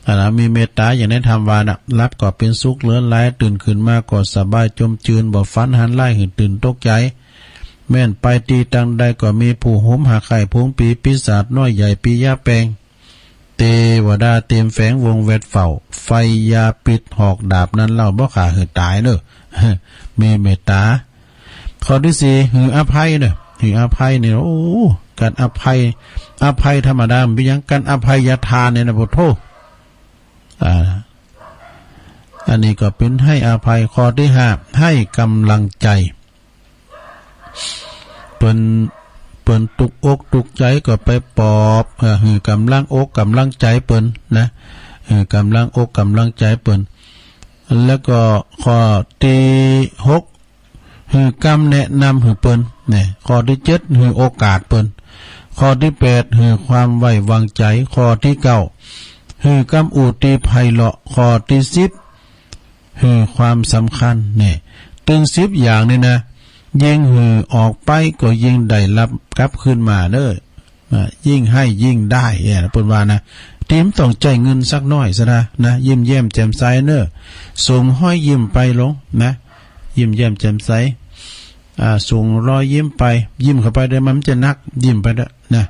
อ่า มีเมตตาอย่างในธรรมว่านะ หลับก็เป๋นสุขเหลือหลาย ตื่นขึ้นมาก็สบายจมจืน บ่ฝันหันร้ายหื้อตื่นตกใจ๋ แม่นไปตี้ตังใดก็มีผู้โหมหาใค่ ฝูงปีปีศาจน้อยใหญ่ปี๋ยาแป๋ง เตวดาเตรียมแฝงวงแวดเฝ้า ไฟยาพิษหอกดาบนั้นเล่า บ่ฆ่าหื้อต๋ายเน่อ มีเมตตา ข้อตี้สี่ หื้ออภัยเน่อ หื้ออภัยนี่ โอ้ การอภัย อภัยธรรมดาบ่เป๋นหยัง การอภัยทานนี่นะ โอ้โธ่ อ่า อันนี้ก็เป๋นให้อภัย ข้อตี้ห้า ให้กำลังใจ๋ เปิ้น เปิ้นตุ๊กอกตุ๊กใจ๋ก็ไปปลอบ เอ่อ หื้อกำลังอกกำลังใจ๋เปิ้นนะ หื้อกำลังอกกำลังใจ๋เปิ้น แล้วก็ข้อตี้หก หื้อกำแนะนำหื้อเปิ้น นี่ ข้อตี้เจ็ด หื้อโอกาสเปิ้น ข้อตี้แปด หื้อความไว้วางใจ๋ ข้อตี้เก้า หื้อกำอู้ตี้ไพเราะ ข้อตี้สิบ หื้อความสำคัญ นี่ ตึงสิบอย่างนี่นะ ยิ่งหื้อออกไปก็ยิ่งได้ฮับกลับคืนมาเน่อ อ่า ยิ่งให้ยิ่งได้ เอ้ย เปิ้นว่านะ ตี้บ่ต้องใจ๊เงินสักน้อยศรัทธา นะ ยิ้มแย้มแจ่มใสเน่อ ส่งฮอยยิ้มไปลงนะ ยิ้มแย้มแจ่มใส อ่า ส่งรอยยิ้มไป ยิ้มเข้าไปได้ มันจะนัก ยิ้มไปเต๊อะนะ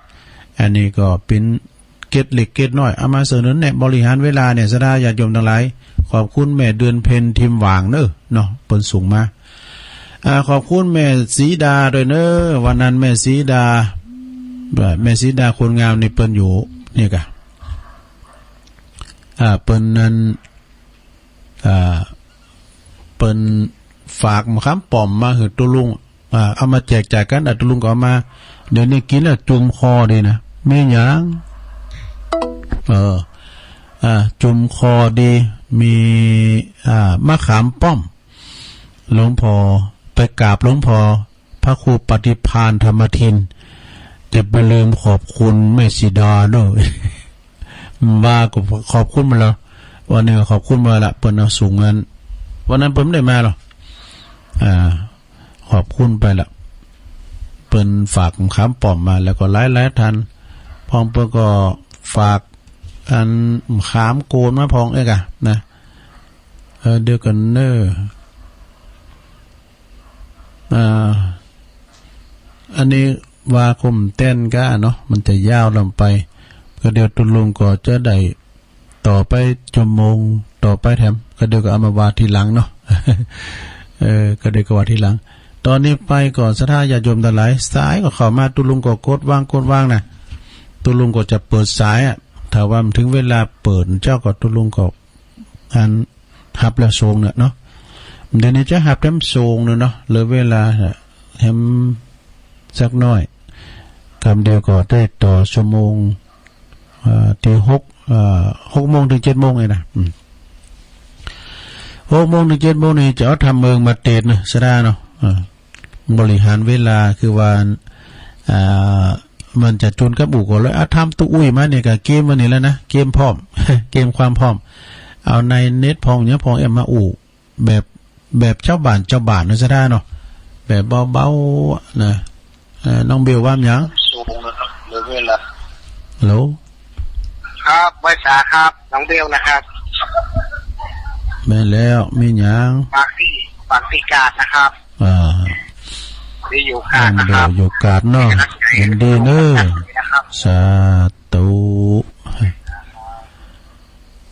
อันนี้ก็เป๋น เกร็ดเล็กเกร็ดน้อย เอามาเสนอแนะบริหารเวลาเนี่ย ศรัทธาญาติโยมตังหลาย ขอบคุณแม่เดือนเพ็ญทิมหว่างเน่อเนาะ เปิ้นส่งมา อ่า ขอบคุณแม่สีดาตวยเน่อ วันนั้นแม่สีดา แม่สีดาคนงามนี่เปิ้นอยู่เนี่ยก่ะ อ่า เปิ้นนั้น อ่า เปิ้นฝากมะขามป้อมมาหื้อตุ๊ลุง อ่า เอามาแจกจ่ายกั๋น อ่ะ ตุ๊ลุงก็เอามา เดี๋ยวนี้กิ๋นแล้วจุ่มคอดีนะ มีหยัง เออ อ่า จุ่มคอดี มี อ่า มะขามป้อม หลวงพ่อ ไปกราบหลวงพ่อ พระครูปฏิภาณธรรมทิน จะไปลืมขอบคุณแม่สีดาเน่อ ว่าก็ขอบคุณมาแล้ว วันนี้ก็ขอบคุณมาละ เปิ้นเอาส่งอัน วันนั้นเปิ้นบ่ได้มาหรอก อ่า ขอบคุณไปละ เปิ้นฝากมะขามป้อมมา แล้วก็หลายๆ ท่าน พ่องเปิ้นก็ฝากอันมะขามโกนมาพ่องเอ๊ะกะนะ เออ เดี๋ยวก่อนเน่อ อ่า อันนี้ว่าก้มแต้นก้าเนาะ มันจะยาวลำไป ก็เดี๋ยวตุ๊ลุงก็จะได้ต่อไปชั่วโมงต่อไปแถม ก็เดี๋ยวก็เอามาว่าทีหลังเนาะ เออ ก็เดี๋ยวก็ว่าทีหลัง ตอนนี้ไปก่อน ศรัทธาญาติโยมตังหลาย สายก็เข้ามา ตุ๊ลุงก็กดวาง กดวางนะ ตุ๊ลุงก็จะเปิดสายอะ ถ้าว่ามันเถิงเวลาเปิดเจ้าก็ตุ๊ลุงก็อันฮับแล้วโซงเนี่ยเนาะ เดี๋ยวนี้จะฮับแถมโซงเนี่ยเนาะ เหลือเวลาแถมสักหน้อย กำเดียวก็ได้ต่อชั่วโมง เอ่อ ตี้หก เอ่อ หกโมงเถิงเจ็ดโมงเนี่ยนะ อืม หกโมงเถิงเจ็ดโมงนี่จะเอาธรรมเมืองมาเตสน์เนาะ สดาเนาะ เออ บริหารเวลาคือว่า อ่า มันจะจุนกับอู้ก่อเลย อ่ะ ถามตุ๊อุ้ยมาเนี่ยก็เกมวันนี้แล้วนะ เกมพร้อม เกมความพร้อม เอาในเน็ตพ่องเนี่ยพ่องแอมมาอู้ แบบ แบบจาวบ้านจาวบ้านเนาะ สดาเนาะ แบบเบาๆ นะ เอ่อ น้องเบลว่าหยัง สูงนะครับ เหลือเวลา ฮัลโหล ครับ ไหว้สาครับ น้องเบลนะครับ แม่นแล้ว มีหยัง ปากซี่ ปากซี่กาดนะครับ อ่า นี่อยู่กาดนะครับ น้องเบลอยู่กาดเนาะ ยินดีเน้อ นะครับ สาธุ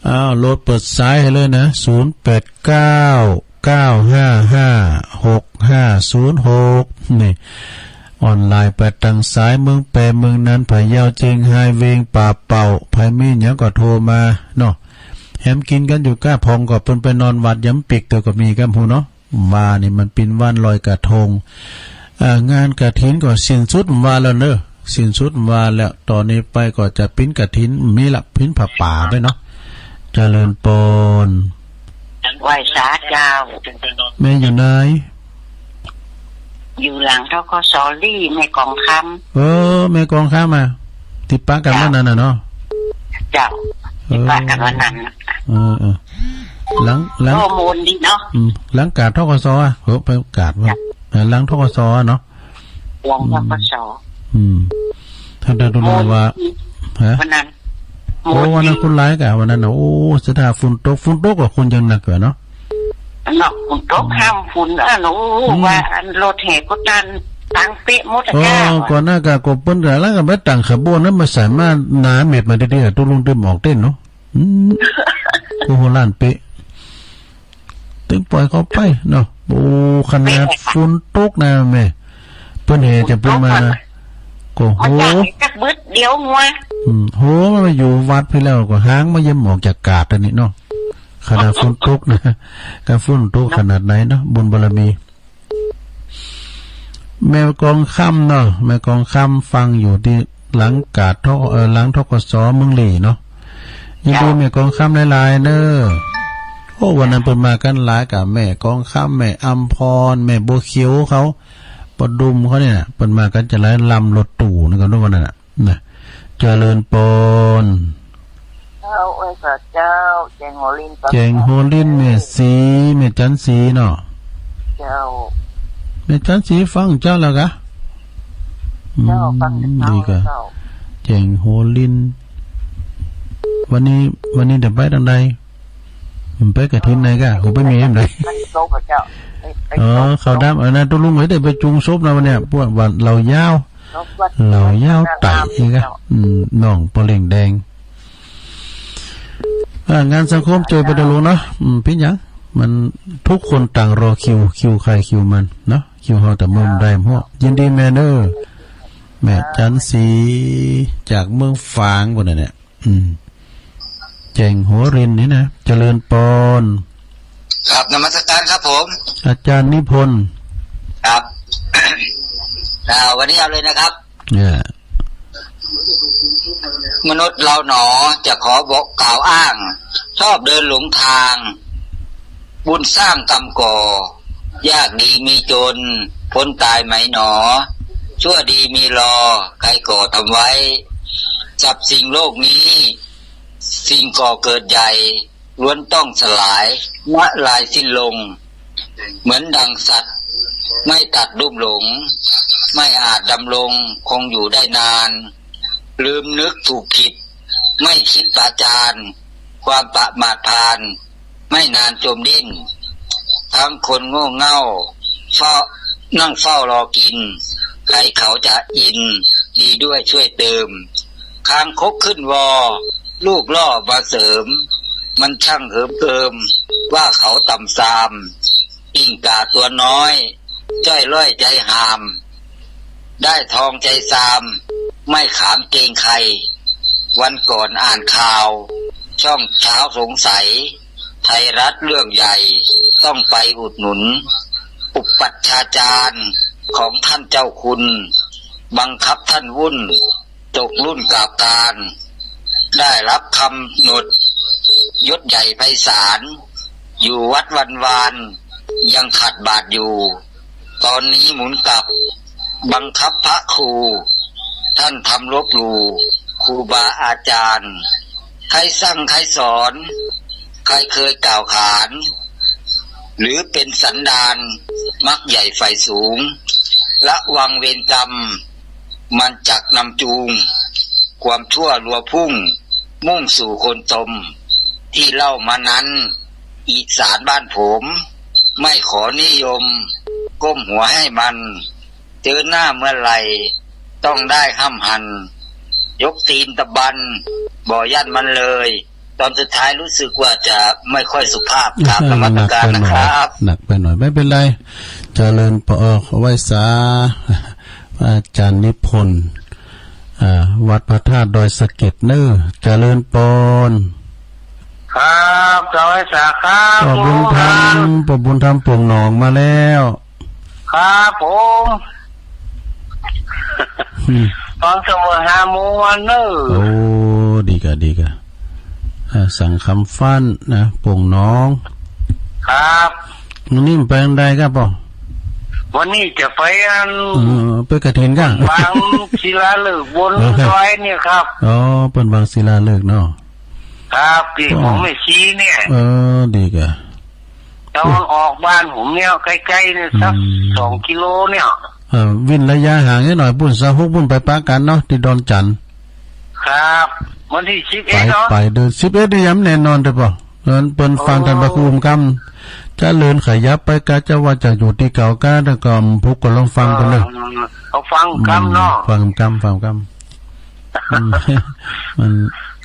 อ้าว โหลดเปิดสายหื้อเลยนะ ศูนย์แปดเก้า เก้าห้าห้า หกห้าศูนย์หก นี่ ออนไลน์ไปตังสาย เมืองแป เมืองนัน พะเยา เจียงฮาย เวียง ป่าเป้า ใผมีหยังก็โทรมาเนาะ แหมกิ๋นกั๋นอยู่ก้า พ่องก็เปิ้นไปนอนวัดยามปิกเตื้อก็มีก้า ฮู้เนาะ ว่านี่มันเป๋นวันลอยกระทง อ่า งานกฐินก็สิ้นสุดว่าแล้วเน้อ สิ้นสุดว่าแล้ว ต่อนี้ไปก็จะเป๋นกฐิน มีละ เป๋นผ้าป่าไปเนาะ เจริญปอน ไหว้สาเจ้า แม่อยู่ไหน อยู่หลัง ธ.ก.ส. ลี่ แม่กองคำ เออ แม่กองคำอะ ตี้ปะกั๋นวันนั้นน่ะเนาะ เจ้า ตี้ปะกั๋นวันนั้นน่ะ เออ เออ หลัง หลัง โอ้ มนต์ดีเนาะ อืม หลังกาด ธ.ก.ส. อะ เออ ไปกาดว่า เออ หลัง ธ.ก.ส. เนาะ หลัง ธ.ก.ส. อืม ถ้าได้ดูว่า ฮะ วันนั้น โอ้ วันนั้นคนหลายก้า วันนั้นน่ะ โอ้ เสียดายฝนตก ฝนตกก็คนยังนักกว่าเนาะ เนาะ ฝนตก อืม ห้ามฝน อ่ะเนาะ อืม ว่าอันรถแห่ก็ตัน ตังเป๊ะหมดอะ เออ ก้า ก่อนหน้าก้าก็เปิ้นก้า แล้วก็ไปตั้งขบวนนั้นมาใส่มาหนาเม็ดมาดีๆ ตุ๊ลุงตึมออกเต้นเนาะ อืม โอ้โห ล้านเป๊ะ ตึงปล่อยเขาไปเนาะ โอ้ ขนาดฝนตกนะแม่ เปิ้นแห่จะเปิ้นมานะ ก็โห มันจะจักบึดเดียวงัว อืม โห มาอยู่วัดพี่แล้วก็หางมาเยี่ยมออกจากกาดอันนี้เนาะ ขนาดฝนตกนะ ก็ฝนตกขนาดไหนเนาะ บุญบารมี แม่กองคำเนาะ แม่กองคำฟังอยู่ตี้หลังกาด ธ.ก.- เอ่อ หลัง ธ.ก.ส. เมืองหลีเนาะ ยินดี เจ้า แม่กองคำหลายๆ เน้อ โอ้ วันนั้นเปิ้นมากั๋นหลายก้า แม่กองคำ แม่อำพร แม่บัวเขียวเขา ป้อดุมเขาเนี่ยน่ะ เปิ้นมากั๋นจะหลายลำรถตู้นั่นก็วันนั้นน่ะ นะ เจริญปอน เจ้า ไหว้สาเจ้า แจงหัวลิน แจงหัวลิน แม่สี แม่จันสีเนาะ เจ้า แม่จันสีฟังเจ้าแล้วกา เจ้า อืม ฟังเจ้า ดีกา เจ้า แจงหัวลิน วันนี้ วันนี้เดี๋ยวไปตางใด อืม ไปกฐินไหนกา เขาไปมีที่ไหน ไปศพอะเจ้า ไป ไป เออ ศพ เขาดำ เออ นะ ตุ๊ลุงเอ้ย เดี๋ยวไปจุงศพนะวันเนี้ย พวกวันเหล่ายาว เหล่ายาวไต่อีกอะ อืม น้องปอเล่งแดง อ่า งานสังคมโจยไปเถอะลุงเนาะ อืม เป๋นหยัง มันทุกคนต่างรอคิว คิวใครคิวมันเนาะ คิวเฮาแต่เมื่อมันได้ พวก ยินดีแม่เน้อ แม่จันสี จากเมืองฝางปู้นน่ะเนี่ย อืม แจงหัวลินนี่นะ เจริญปอน ครับ นมัสการครับผม อาจารย์นิพนธ์ ครับ อ่า วันนี้เอาเลยนะครับ เนี่ย มนุษย์เราหนอ จะขอบอกกล่าวอ้าง ชอบเดินหลงทาง บุญสร้างกรรมก่อ ยากดีมีจน พ้นตายไหมหนอ ชั่วดีมีรอ ใครก่อทำไว้ สรรพสิ่งโลกนี้ สิ่งก่อเกิดใหญ่ ล้วนต้องสลาย มะลายสิ้นลง เหมือนดังสัตว์ ไม่ตัดลุ่มหลง ไม่อาจดำรงคงอยู่ได้นาน ลืมนึกถูกผิด ไม่คิดประจาน ความประมาทพาล ไม่นานจมดิ้น ทั้งคนโง่เง่า เฝ้า นั่งเฝ้ารอกิน ใครเขาจะอิน ดีด้วยช่วยเติม คางคกขึ้นวอ ลูกล่อมาเสริม มันช่างเหิมเกิม ว่าเขาต่ำซาม กิ่งก่าตัวน้อย จ้อยล่อยใจหาม ได้ทองใจซาม ไม่ขามเกรงใคร วันก่อนอ่านข่าว ช่องเช้าสงสัย ไทยรัฐเรื่องใหญ่ ต้องไปอุดหนุน อุปัชฌาจารย์ของท่านเจ้าคุณ บังคับท่านวุ่น ตกรุ่นกาบกาน ได้รับกำหนด ยศใหญ่ไพศาล อยู่วัดวันวาน ยังขัดบาตรอยู่ ตอนนี้หมุนกลับ บังคับพระครู ท่านทำลบหลู่ ครูบาอาจารย์ ใครสั่งใครสอน ใครเคยกล่าวขาน หรือเป็นสันดาน มักใหญ่ใฝ่สูง ระวังเวรกรรม มันจักนำจูง ความชั่วลัวพุ่ง มุ่งสู่โคนตม ที่เล่ามานั้น อีสานบ้านผม ไม่ขอนิยม ก้มหัวให้มัน เจอหน้าเมื่อไหร่ ต้องได้ห้ำหั่น ยกตีนตะบัน บ่ย่านมันเลย ตอนสุดท้ายรู้สึกว่าจะไม่ค่อยสุภาพ กราบนมัสการนะครับ หนักไปหน่อย หนักไปหน่อย ไม่เป็นไร เจริญปอ ขอไหว้สา พระอาจารย์นิพนธ์ อ่า วัดพระธาตุดอยสะเก็ดเนอะ เจริญปอน ครับ เจ้าไอ้สาครับ ป้อบุญธรรม ผม ป้อบุญธรรม ป่งหนองมาแล้ว ครับผม อืม ฟังเสมอห้าโมงวันเนอะ โอ้ ดีกะ ดีกะ อ่า สังคำฟั่นนะ ป่งหนอง ครับ มื้อนี้ไปอันใดครับป้อ วันนี้จะไปอัน เออ ไปกฐินก้า บนวางศิลาฤกษ์บน เออ ดอยเนี่ยครับ อ๋อ เปิ้นวางศิลาฤกษ์เนาะ ครับ ตี้ อ๋อ ของแม่ชีเนี่ย เออ ดีกะ ตะวันออกบ้านผมเนี่ย ใกล้ๆเนี่ย สัก อืม สองกิโลเนี่ย เออ เว้นระยะห่างนิดหน่อย ปุ้นซาวฮุกปุ้นไปปะกั๋นเนาะ ตี้ดอนจันทน์ ครับ วันตี้สิบเอ็ดเนาะ ไป ไปเดือนสิบเอ็ดนี่ยังบ่แน่นอนเต๊อะป้อ เปิ้น เปิ้นฟัง โอ้ ต้านพระครูกำ จะเลินขยับไปกาจะว่าจะอยู่ตี้เก่ากา แต่ก็ผูกก็ลองฟังไปเลย เออ เอาฟังกำเนาะ อืม ฟังกำ ฟังกำ อืม มัน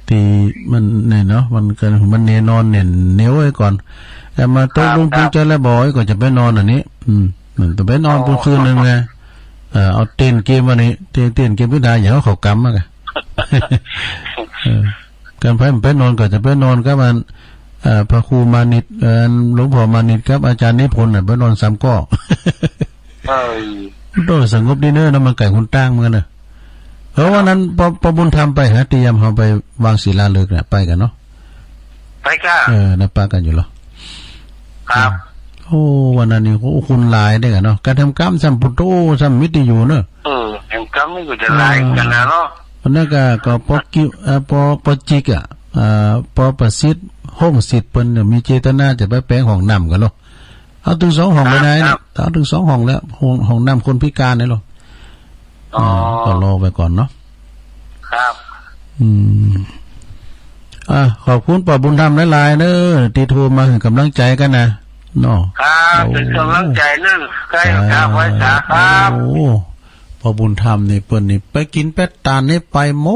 ตี้มันเนี่ยเนาะ มันก็ มันแน่นอนแน่นเหนียวไว้ก่อน แต่มาตกลง ครับ ปรุงใจแล้วบ่อยก็จะไปนอนอันนี้ อืม มันจะไปนอน อ๋อ ปุ้นคืนนึ่งไง เออ เอาเต้นเกมวันนี้ เต้น เต้นเกมพิธา อย่าเอาเขากำมาไง เออ กันไป ไปนอนก็จะไปนอนกับอัน เอ่อ พระครูมานิต เอ่อ หลวงพ่อมานิตกับอาจารย์นิพนธ์น่ะ ไปนอนสามก๊อก เออ โอ้ สงบดีเนอะ เนาะ มันใก้หนตางเหมือนกั๋นเนอะ เออ วันนั้นป้อ ป้อบุญธรรมไปหา ตี้ยามเฮาไปวางศิลาฤกษ์น่ะ ไปกั๋นเนาะ ไปก้า เออ นั่นปะกั๋นอยู่เหรอ ครับ โอ้ วันนั้นนี่ โอ้ คนหลายเด้อกั๋นเนาะ ก๋านแหมกำซ้ำ ปุโต ซ้ำมีตี้อยู่เนอะ เออ แหมกำนี่ก็จะหลายกั๋นนะเนาะ วันนั้นก็ ก็ป้อกิ เอ่อ ป้อ ป้อจิกอะ เอ่อ ป้อประสิทธิ์ ห้องสิทธิ์เปิ้นเนี่ย มีเจตนาจะไปแป๋งห้องน้ำกั๋นเนาะ เอาตึงสองห้องเลยนะ ครับ เอาตึงสองห้องแล้ว ห้อง ห้องน้ำคนพิการนี่เนาะ อ๋อ เออ ก็รอไปก่อนเนาะ ครับ อืม อ่ะ ขอบคุณป้อบุญธรรมหลายๆ เนอะ ตี้โทรมาหื้อก๋ำลังใจ๋กั๋นนะ เนาะ ครับ โอ้ เป๋นก๋ำลังใจ๋เนอะ ใก้กราบไหว้สาครับ โอ้ ป้อบุญธรรมนี่เปิ้นนี่ไปกิ๋นแป๊ดตานนี่ไปหม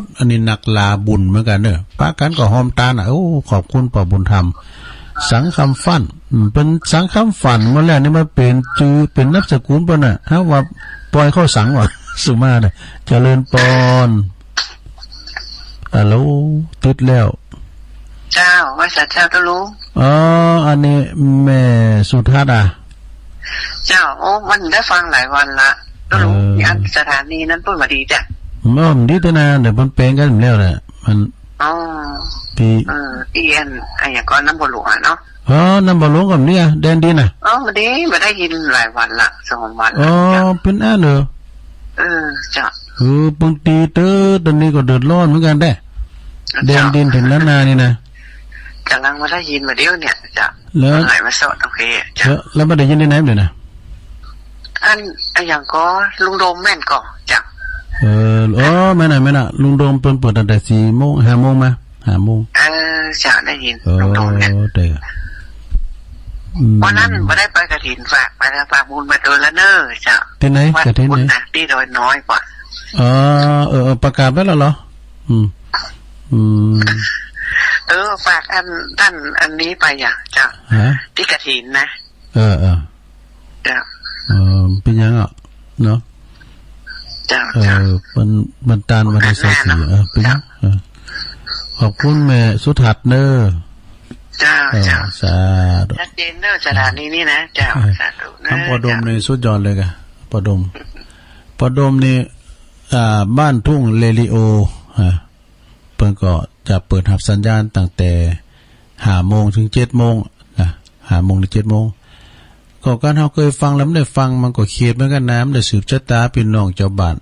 ด อันนี้นักลาบุญเหมือนกั๋นเนอะ ปะกั๋นก็หอมตานอ่ะ โอ้ ขอบคุณป้อบุญธรรม สังคำฟั่น อืม เป๋นสังคำฟั่นหมดแล้ว นี่มันเป๋นจื้อ เป๋นนามสกุลเปิ้นน่ะ หาว่าปล่อยเข้าสังวะ สุมาเน่ย เจริญปอน ฮัลโหล ติดแล้ว เจ้า ไหว้สาเจ้าตุ๊ลุง อ๋อ อันนี้แม่สุทัศน์อ่ะ เจ้า โอ้ บ่ได้ฟังหลายวันละ ตุ๊ลุง เออ อันสถานีนั้นเปิ้นบ่ดีจ้ะ บ่ดีเต๊อะนะ เดี๋ยวมันเป๋นกั๋นแล้วแหละ มัน อ๋อ ตี้ เออ ตี้อัน อะหยังก่อ น้ำบ่หลวงอะเนาะ เออ น้ำบ่หลวงก็บ่ดีอะ แดนดินน่ะ อ๋อ บ่ดี บ่ได้ยินหลายวันละ สองวันละ อ๋อ เจ้า เป๋นอั้นเหรอ เออ เจ้า เออ บางตี้เต๊อะ ต๋อนนี้ก็เดือดร้อนเหมือนกั๋นแต๊ เจ้า แดนดินแถวนั้นนานี่นะ ก๋ำลังมาได้ยินบ่าเดี่ยวเนี่ย เจ้า แล้ว ไหลมาเซาะตรงนี้ เจ้า แล้ว แล้วบ่ได้ยินตี้ไหนเลยนะ อัน อะหยังก่อ ลุงโดมแม่นก่อ เจ้า เออ อ๋อ แม่นน่ะ แม่นน่ะ ลุงโดมเปิ้นเปิดตั้งแต่สี่โมง ห้าโมงมา ห้าโมง เออ เจ้า ได้ยิน เออ ลุงโดมเนี่ย เด้อ อืม วันนั้นบ่ได้ไปกฐิน ฝากไปแล้ว ฝากบุญไปตวยละเน้อ เจ้า ตี้ไหน วัด กฐินไหน บุญนะ ตี้ดอยน้อยก่อ อ๋อ เออ เออ ประกาศไว้แล้วเหรอ อืม อืม เออ ฝากอัน อัน อันนี้ไปอะ เจ้า ฮะ ตี้กฐินนะ เออ เออ เจ้า เออ เป๋นหยังอ่ะ เนาะ เจ้า เออ เจ้า มัน มันตันวันที่ซาวสี่ เออ เป๋นหยัง เออ ขอบคุณแม่สุทัศน์เน้อ เจ้า เออ เจ้า สาธุ ชัดเจนเน้อ สถานีนี้นะ เจ้า เออ สาธุเน้อ ทั้งป้อดม เจ้า นี่สุดยอดเลยก่ะ ป้อดม ป้อดมนี่ อ่า บ้านทุ่งเรดิโอ อ่า เปิ้นก็จะเปิดฮับสัญญาณตั้งแต่ห้าโมงเถิงเจ็ดโมงนะ ห้าโมงเถิงเจ็ดโมง ก็การเฮาเกยฟังแล้วบ่ได้ฟัง มันก็เขตเหมือนกั๋นนะ บ่ได้สืบจะต๋าปี้น้องเจ้าบ้าน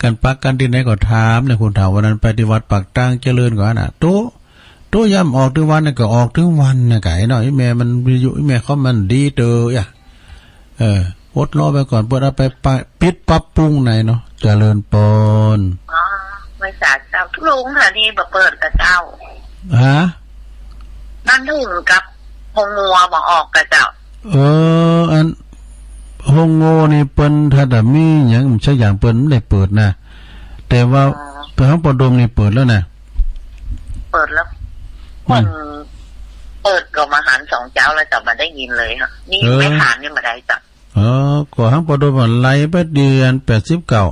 กั๋นปักกั๋นตี้ไหนก็ถามเนี่ย คนเฒ่าวันนั้นไปตี้วัดปากตางเจริญก่อนนะ โต๊ะ โต๊ะยามออกตึงวันเนี่ยก็ออกตึงวันเนี่ยก่ะ ไอ้น้อย ไอ้แม่มันวิทยุ ไอ้แม่คอมมันดีเต๊อะ เออ อดรอไปก่อน เปิ้นเอาไปปะ ปิดปรับปรุงไหนเนาะ เจริญปอน อ๋อ ไหว้สาเจ้า ตุ๊ลุงค่ะ นี่บ่เปิดก่ะเจ้า ฮะ บ้านทุ่งกับโฮงงัวบ่ออกก่ะเจ้า เออ อัน โฮงงัวนี่เปิ้นถ้าจะมีหยังสักอย่างเปิ้นบ่ได้เปิดนะ แต่ว่า อ๋อ เปิ้นฮังป้อดมนี่เปิดแล้วนะ เปิดแล้ว อืม เปิ้นเปิดก็มาหันสองเจ้าแล้วเจ้า บ่ได้ยินเลยฮะ นี่ เออ แม่ขานนี่บ่ได้เจ้า เออ ก็ฮังป้อดมอะ ไล่ไปเดือนแปดสิบเก้า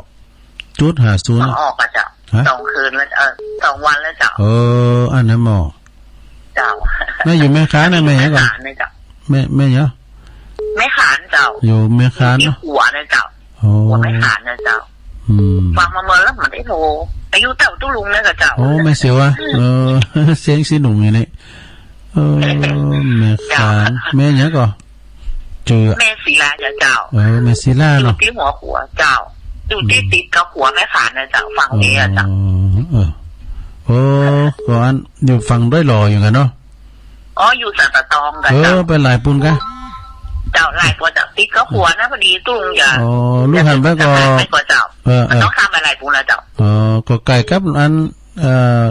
จุดห้าศูนย์ บ่ออกก่ะเจ้า ฮะ สองคืนแล้ว เออ สองวันแล้วเจ้า เออ อันนั้นหมอ เจ้า แม่อยู่แม่ขานนะ แม่หยังก่อ แม่ขานนะเจ้า แม่ แม่หยัง แม่ขานเจ้า อยู่แม่ขาน อยู่ตี้ เนาะ หัวนะเจ้า โอ้ หัวแม่ขานนะเจ้า อืม ฟังมาเมินแล้วบ่ได้โทร อายุเต้าตุ๊ลุงนะก่ะเจ้า โอ้ แม่เสียวอะ เออ เสียงสีหนุ่มอย่างนี้ เออ แม่ขาน เจ้า แม่หยังก่อ จื้อ แม่ศิลาเจ้า เจ้า เออ แม่ศิลาเนาะ อยู่ตี้หัวขัวเจ้า อยู่ตี้ อืม ติดกับขัวแม่ขานนะเจ้า ฝั่งนี้อะเจ้า อ๋อ เออ โอ้ ก็อันอยู่ฝั่งดอยหล่ออยู่กั๋นเนาะ อ๋อ อยู่สันป่าตองก่ะ เออ เจ้า ไปหลายปูนก่ะ เจ้า หลายปูนเจ้า ติดกับขัวนะ พอดีตุ๊ลุงจะ อ๋อ ลูกหันไปก่อ จะหันไปก่อเจ้า เออ เออ ต้องข้ามไปหลายปูนแล้วเจ้า อ๋อ ก็ใก้กับอัน เอ่อ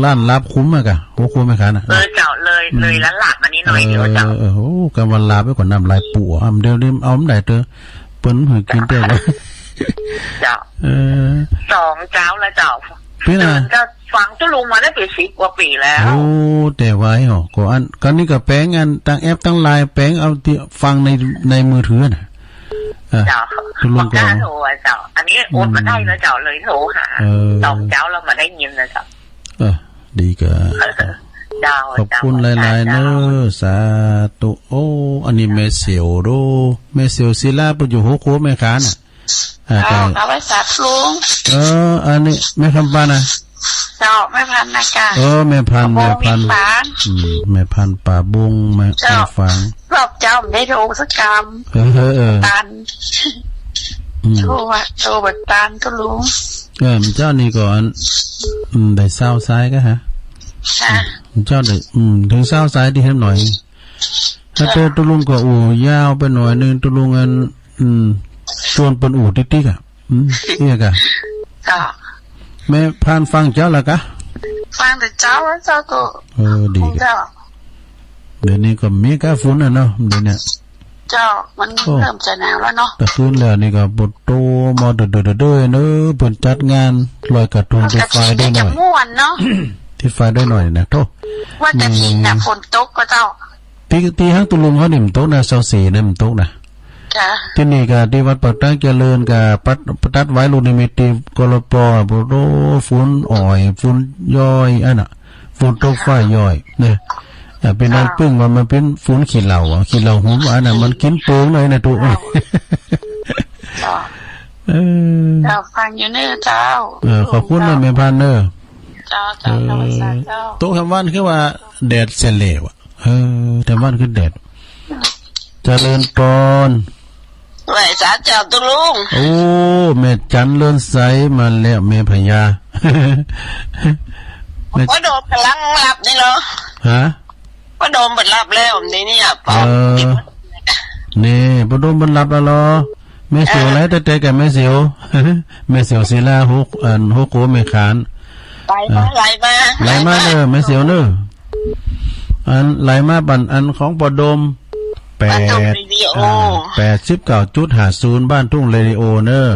ร้านลาบคุ้มอะก่ะ หัวขัวแม่ขานน่ะ เออ เจ้า เลย อืม เลยร้านลาบมานิดหน่อยเดียวเจ้า เออ เออ โอ้ กำว่าลาบไว้ก่อน น้ำลายปู๋ อ่ะ เดี๋ยวนี้เอาบ่ได้เต๊อะ เปิ้นหื้อกิ๋นเต๊อะ เจ้า เออ สองเจ้าแล้วเจ้า เป๋นอะ เจ้าฟังตุ๊ลุงมาได้เป๋นสิบกว่าปี๋แล้ว โอ้ แต่ว่าไอ้หอ ก็อัน ก็นี่ก็แป๋งอัน ตังแอปตังไลน์ แป๋งเอาตี้ฟังใน ในมือถือน่ะ อ่ะ เจ้า ตุ๊ลุงก็ บ่กล้าโทรอะเจ้า อันนี้อดบ่ได้แล้วเจ้า เลยโทรหา เออ สองเจ้าแล้วบ่ได้ยินนะเจ้า เออ ดีก่ะ เจ้า ขอบคุณหลายๆ เจ้า เน้อ สาธุ โอ้ อันนี้แม่เสียวโด แม่เสียวศิลา เปิ้นอยู่หัวขัวแม่ขานน่ะ อ่า เจ้า เจ้า เอาไว้สาธุลุง เออ อันนี้แม่คำปานนะ เจ้า แม่พันธุ์นะก่ะ เออ แม่พันธุ์ แม่พันธุ์ อืม แม่พันธุ์ป่าบง แม่ เจ้า แม่ฝาง รอบเจ้าบ่ได้โทรสักกำ เออ เออ เออ ตัน อืม โทรอะ โทรบ่ตันตุ๊ลุง เออ เจ้านี่ก่อน อืม ได้ซาวสายก่ะฮะ ค่ะ อืม เจ้าได้ อืม เถิงซาวสายตี้เห็นหน่อย ถ้าเจอตุ๊ลุงก็อู้ยาวไปหน่อยนึ่ง ตุ๊ลุงอัน อืม จวนเปิ้นอู้ติ๊กๆ อ่ะ อืม เนี่ยก่ะ เจ้า แม่พันธุ์ฟังเจ้าละก่ะ ฟังแต่เจ้า เจ้าก็ เออ ดีก่ะ เจ้า เดี๋ยวนี้ก็มีก่ะฝนน่ะเนาะ เดี๋ยวเนี้ย เจ้า มัน โอ้ เริ่มจะหนาวแล้วเนาะ แต่คืนแล้วนี่ก็ปวดโตมาเด้อๆๆ เน้อ เปิ้นจัดงานลอยกระทงตี้ฝ่ายดอยหน่อย ม่วนเนาะ ตี้ฝ่ายดอยหน่อยนะ โธ่ ว่ากระถินน่ะ อืม ฝนตกก่ะเจ้า ตี้ ตี้ฮั้งตุ๊ลุงเฮานี่มันตกนะ ซาวสี่นะมันตกนะ จ้ะ ตี้นี่ก่ะ ตี้วัดปากตางเจริญก่ะ ปัด ตัดไหว้ลูกนิมิตตี้ กลป. โอ้โห ฝนอ่อย ฝนย้อย อันน่ะ ฝนตกฟ้าย้อย เนี่ย อ่ะ เป๋นอัน อ่า ปึ้งว่ามันเป๋นฝนขี้เหล่าอ่ะ ขี้เหล่าหอมหวานน่ะ มันกิ๋นเปิงเลยนะตุ๊ เจ้า เออ เจ้า ฟังอยู่เน้อเจ้า เออ ขอบคุณนะแม่พันธุ์เน้อ เจ้า เจ้า เออ นมัสการเจ้า ตกแถมวันคือว่าแดดเสียแล้วอะ เออ แถมวันคือแดด เจริญปอน ไหว้สาเจ้าตุ๊ลุง โอ้ แม่จันเลินใสมาแล้ว แม่พญา แม่ ป้อโดมก่ำลังหลับนี่เหรอ ฮะ ป้อโดมเปิ้นหลับแล้ว นี่เนี่ย เออ นี่ ป้อโดมเปิ้นหลับแล้วเหรอ แม่เสียว เออ ไล่แต่ๆ ก่ะแม่เสียว แม่เสียวศิลา หัว อัน หัวขัวแม่ขาน ไล่มา อ่ะ ไล่มา ไล่มาเน้อ แม่เสียวเน้อ อัน ไล่มาบั้นอันของป้อโดม แปด บ้านทุ่งเรดิโอ อ่า แปดสิบเก้าจุดห้าศูนย์ บ้านทุ่งเรดิโอเน้อ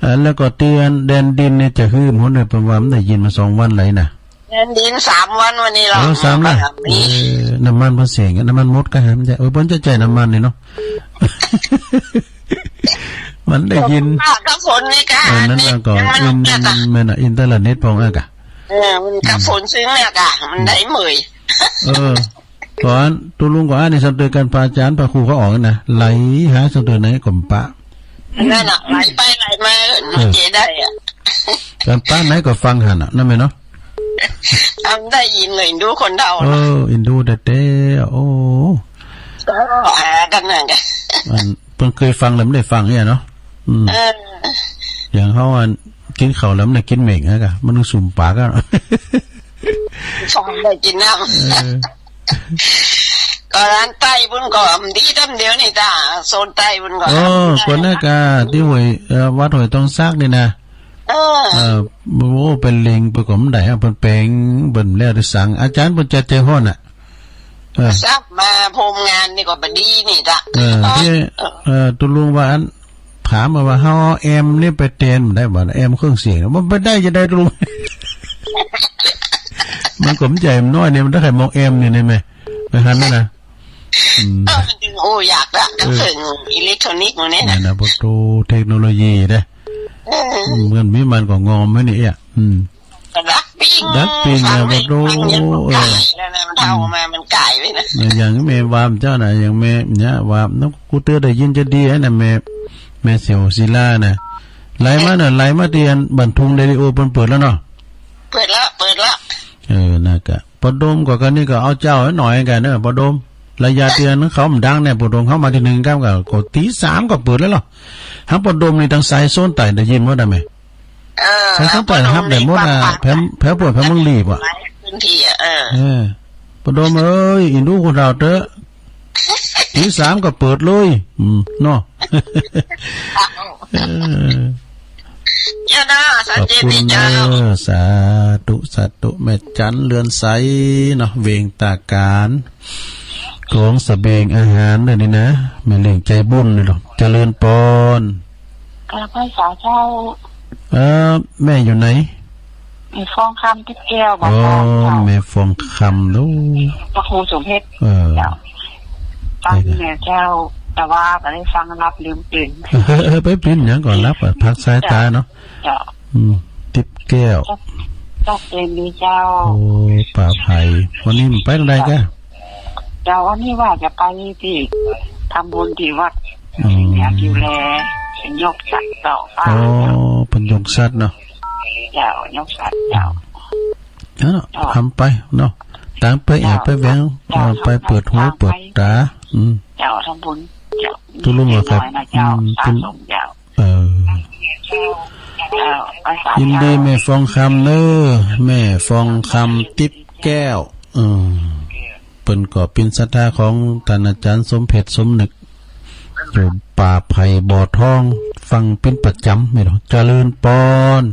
อ่า แล้วก็ตี้อันแดนดินนี่จะหื้มหัวเน้อ เปิ้นว่าบ่ได้ยินมาสองวันแล้วนะ แดนดินสามวันวันนี้เหรอ เออ สามนะ อืม เออ น้ำมันเปิ้นเสียง น้ำมันหมดก่ะฮะ มันจะ เออ เปิ้นจะใจ๊น้ำมันนี่เนาะ มันได้ยิน กับฝนนี่กะ เออ นั่นละก็ มัน อิน เนี่ยกะ แม่นน่ะ อินเทอร์เน็ตพ่องอะกะ เออ มันกับฝนซึ่งเนี่ยกะ มันได้เมย เออ ก่อนตุ๊ลุงก็อันนี้สำเติมกั๋น พระอาจ๋ารย์พระครูเขาออกนะ ไหลหาสำเติมไหนก็บ่ปะ นั่นน่ะ ไหลไปไหลมา เออ มันจะได้อะ กั๋นปะไหนก็ฟังหั้นน่ะ นั่นแหมเนาะ ทำได้ยินเลย อินดูคนเฒ่า เอ เนาะ อ อินดูแต๊ๆ โอ้ ก็หากั๋นนั่นกะ อันเปิ้นเกยฟังแล้วบ่ได้ฟังเนี่ยเนาะ อืม เออ อย่างเฮาอันกิ๋นข้าวแล้วบ่ได้กิ๋นเหม็งอะกะ มันต้องสุมปากอะ ฟังได้กิ๋นน้ำ เออ ก็ร้านใต้ปุ้นก็ดีตำเดียวนี่ตา โซนใต้ปุ้นก็ โอ้ คนนั้นกะ ตี้ห้วย เอ่อ วัดห้วยตองสักนี่นะ เออ เออ โอ้ เป๋นลิงไปก็บ่ได้อะ เปิ้นแป๋ง เปิ้นแล้วแต่สัง อาจ๋ารย์เปิ้นจะใจ๋ฮ้อนน่ะ เออ สักมาโฮมงานนี่ก็บ่ดีนี่ตา เออ ตี้ เออ ตุ๊ลุงว่าอัน ถามมาว่า เฮาเอาแอมป์นี่ไปแตนบ่ได้บ่ แอมป์เครื่องเสียง มันไปได้จะได้ตุ๊ลุง มันก็บ่ใหญ่มันน้อยเนี่ย มันได้แค่หม้อแอมป์นี่ นี่แม่ ไปหันนั่นน่ะ อืม เออ มันดึง โอ้ อยากละ เออ เครื่องอิเล็กทรอนิกส์หมู่นี้ นี่ นะ นะ ปะโต เทคโนโลยีเด้ เออ เหมือนมีมันก็งอมไว้นี่เอ๊ะ อืม ดักปิ้ง ดักปิ้ง ฟัง นะ ไม่ ปะโต ฟังยัง เออ ไก่แล้วนะ มันเฒ่า อืม มา มันไก่ไว้นะ นะ อย่างแม่วามเจ้าน่ะ อย่างแม่เนี่ย วาม นำกูเตื้อได้ยินจะดีนะ แม่ แม่เสียวศิลาน่ะ ไหลมาน่ะ ไหลมาตี้อันบันทุงเรดิโอเปิ้นเปิดแล้วเนาะ เปิดแล้ว เปิดแล้ว เออ นั่นกะ ปะโดมก็ กะนี่ก็เอาเจ้าหน่อยกั๋นเนอะ ปะโดม ระยะตี้อันเขาบ่ดังเนี่ย ปะโดมเข้ามาตี้นึ่งก้าวกะ ก็ตีสามก็เปิดแล้วเหรอ หาปะโดมนี่ตังสายโซนใต้ได้ยินหมดอะแม่ เออ สายโซนใต้ฮับได้หมดอะ แผน แผนปวด แผนเมืองลีบอะ พื้นที่อะ เออ เออ ปะโดมเอ้ย อินดูคนเฒ่าเต๊อะ ตีสามก็เปิดเลย อืม เนาะ เออ เจ้าเนาะ ขอบคุณเจ้า สาธุ สาธุ แม่จันเรือนใสเนาะ เวงตาการ ของสะเบงอาหารเด้อนี่นะ แม่เลี้ยงใจ๋บุญนี่เนาะ เจริญปอน กราบไหว้สาเจ้า เอ่อ แม่อยู่ไหน แม่ฟองคำติ๊บแก้ว บ่ อ๋อ ฟองเจ้า แม่ฟองคำเนาะ พระครูสมเพชร เออ เจ้า ฟังแม่เจ้า แต่ว่าบ่ได้ฟัง หลับลืมตื่น ไปปิ้นหยังก่อน หลับอะ พักสายตาเนาะ เจ้า อืม ติ๊บแก้ว เจ้า เจ้าเจนดีเจ้า โอ้ ป่าไผ่ วันนี้มันไปตรงใดกะ เจ้า วันนี้ว่าจะไปตี้ ทำบุญตี้วัด อืม เนี่ย ดูแล ยกสัตว์เจ้า ป้า อ๋อ เปิ้นยกสัตว์เนาะ เจ้า ยกสัตว์เจ้า เนาะ เจ้า ทำไปเนาะ ตางไปแอ่วไปแหวง เจ้า เออ ไปเปิดหูเปิดต๋า อืม เจ้า ทำบุญ เจ้า ตุ๊ลุงเหรอครับ นิดหน่อยนะเจ้า อืม สะสมเจ้า เออ เจ้า ไปสาธุ ยินดีแม่ฟองคำเน้อ แม่ฟองคำติ๊บแก้ว อืม เปิ้นก็เป๋นศรัทธาของต้านอาจ๋ารย์สมเพชร สมนึก อยู่ป่าไผ่บ่อทอง ฟังเป๋นประจ๋ำ แม่นบ่ เจริญปอน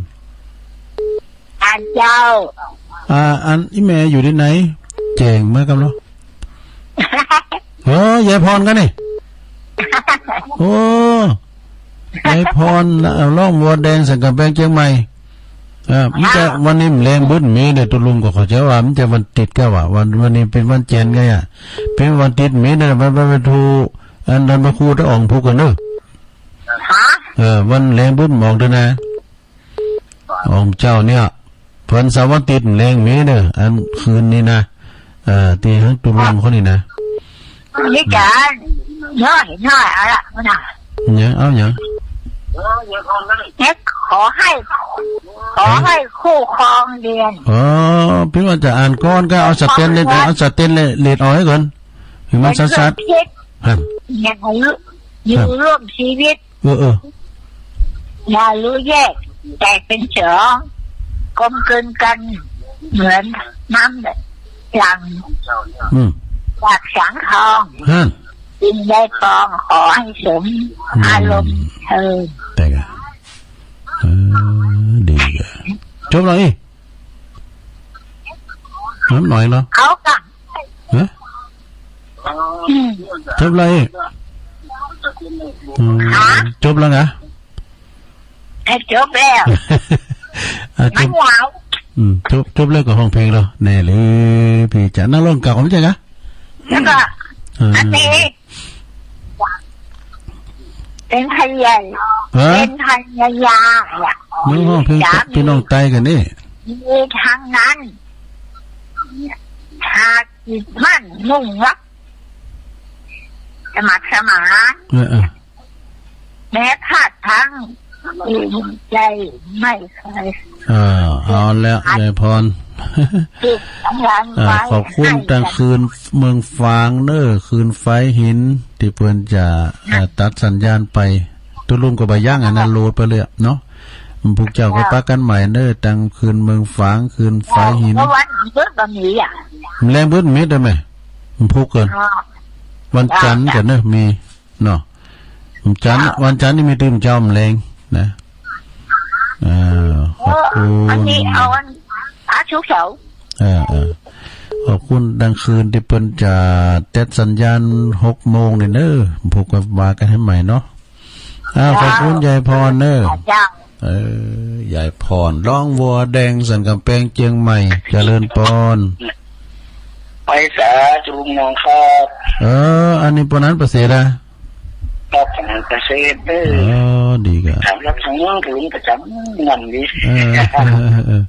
อาเจ้า อ่า อันอี้แม่อยู่ตี้ไหน แจ้งมาก่ำเนาะ เออ ยายพรก่ะนี่ โอ้ ยายพร เอ่อ ร้องวัวแดงสันก๋ำแปงเจียงใหม่ เออ มันจะ วันนี้มันแลงบึ้นมีเด้อ ตุ๊ลุงก็เข้าใจ๋ว่ามันจะวันติ๊ดกะว่า วัน วันนี้เป๋นวันแจ๋นไงอะ เป๋นวันติ๊ดมีเด้อ วัน วัน วันถูก อันนั้นพระครูตะอ่องผูกกั๋นเน้อ ฮะ เออ วันแลงบึ้นหมอกเด้อนะ อ่องเจ้าเนี่ย วันเสาร์วันติ๊ดแลงมีเน้อ อันคืนนี้นะ เอ่อ ตี้หั้งตุ๊ลุงเขานี่นะ นี่จ๋า น้อย น้อย เอาละ มันน่ะ หยัง เอาหยัง เนี่ย ขอให้ ขอให้คู่ครองเดือน อ๋อ พี่ว่าจะอ่านก่อนก็เอาสแตนเลส เอาสแตนเลสออกก่อน หื้อมันสัดๆ เป็นเพื่อนคิด ฮะ อย่าอยู่ อยู่ร่วมชีวิต เออ เออ อย่ารู้แยก แตกเป็นสอง กลมกลืนกัน เหมือนน้ำหลั่ง อืม จากสังทอง ฮะ จึงได้ปอง ขอให้สม อืม อารมณ์เทอญ แต่กะ เออ ดีกะ จบแล้วอี้ น้ำหน่อยเนาะ เอากะ ฮะ อืม จบแล้วอี้ อืม ฮะ จบแล้วนะ เอ้ย จบแล้ว อ่ะ จบ มันยาว อืม จบ จบแล้วก็ฮ้องเพลงเนาะ แน่เลย พี่จ๋า นักร้องเก่าไม่ใช่กะ แล้วก็ เออ อันนี้ เป๋นไทใหญ่ ฮะ เป๋นไทยาอะ มึงฮ้องเพลง จ๋า ตี้น้องไตกั๋นนี่ มีตังนั้น หากจิตมั่นมุ่งรัก สมัครสมาน เออ เออ แม้พลาดพลั้ง เกรงใจไม่เคย เออ เอาแล้ว ยายพร ติดสัญญาณ เออ ไว้ ขอบคุณ ให้ ตางคืนเมืองฝางเน่อ คืนฝายหิน ตี้เปิ้นจะ เออ ตัดสัญญาณไป ตุ๊ลุงก็บ่ยั้งอันนั้น โหลดไปเลยอะเนาะ พวกเจ้าก็ปะกั๋นใหม่เน่อ ตางคืนเมืองฝาง คืนฝายหิน เออ วันพุธบ่มีอะ แลงพุธมีได้ไหม พุธเกิน อ๋อ วันจันทร์กั๋นเน่อ มี เนาะ วันจันทร์ วันจันทร์นี่มีตื่นเจ๊าแลงนะ เออ ขอบคุณ อันนี้เอาวันอาทิตย์เสาร์ เออ เออ ขอบคุณตางคืนตี้เปิ้นจะเต็ดสัญญาณหกโมงนี่เน่อ พวกก็ว่ากั๋นหื้อใหม่เนาะ อ้าว ขอบคุณยายพรเน่อ เจ้า เออ ยายพร ร้องวัวแดงสันก๋ำแปงเจียงใหม่ เจริญปอน ไปสาธุลุงมองครับ เออ อันนี้ปอนั้นประเสริฐอะ ครับ ปอนั้นประเสริฐเด้อ อ๋อ ดีกะ ถามรับฟังลุงประจ๋ำนั่นดี เออ เออ เออ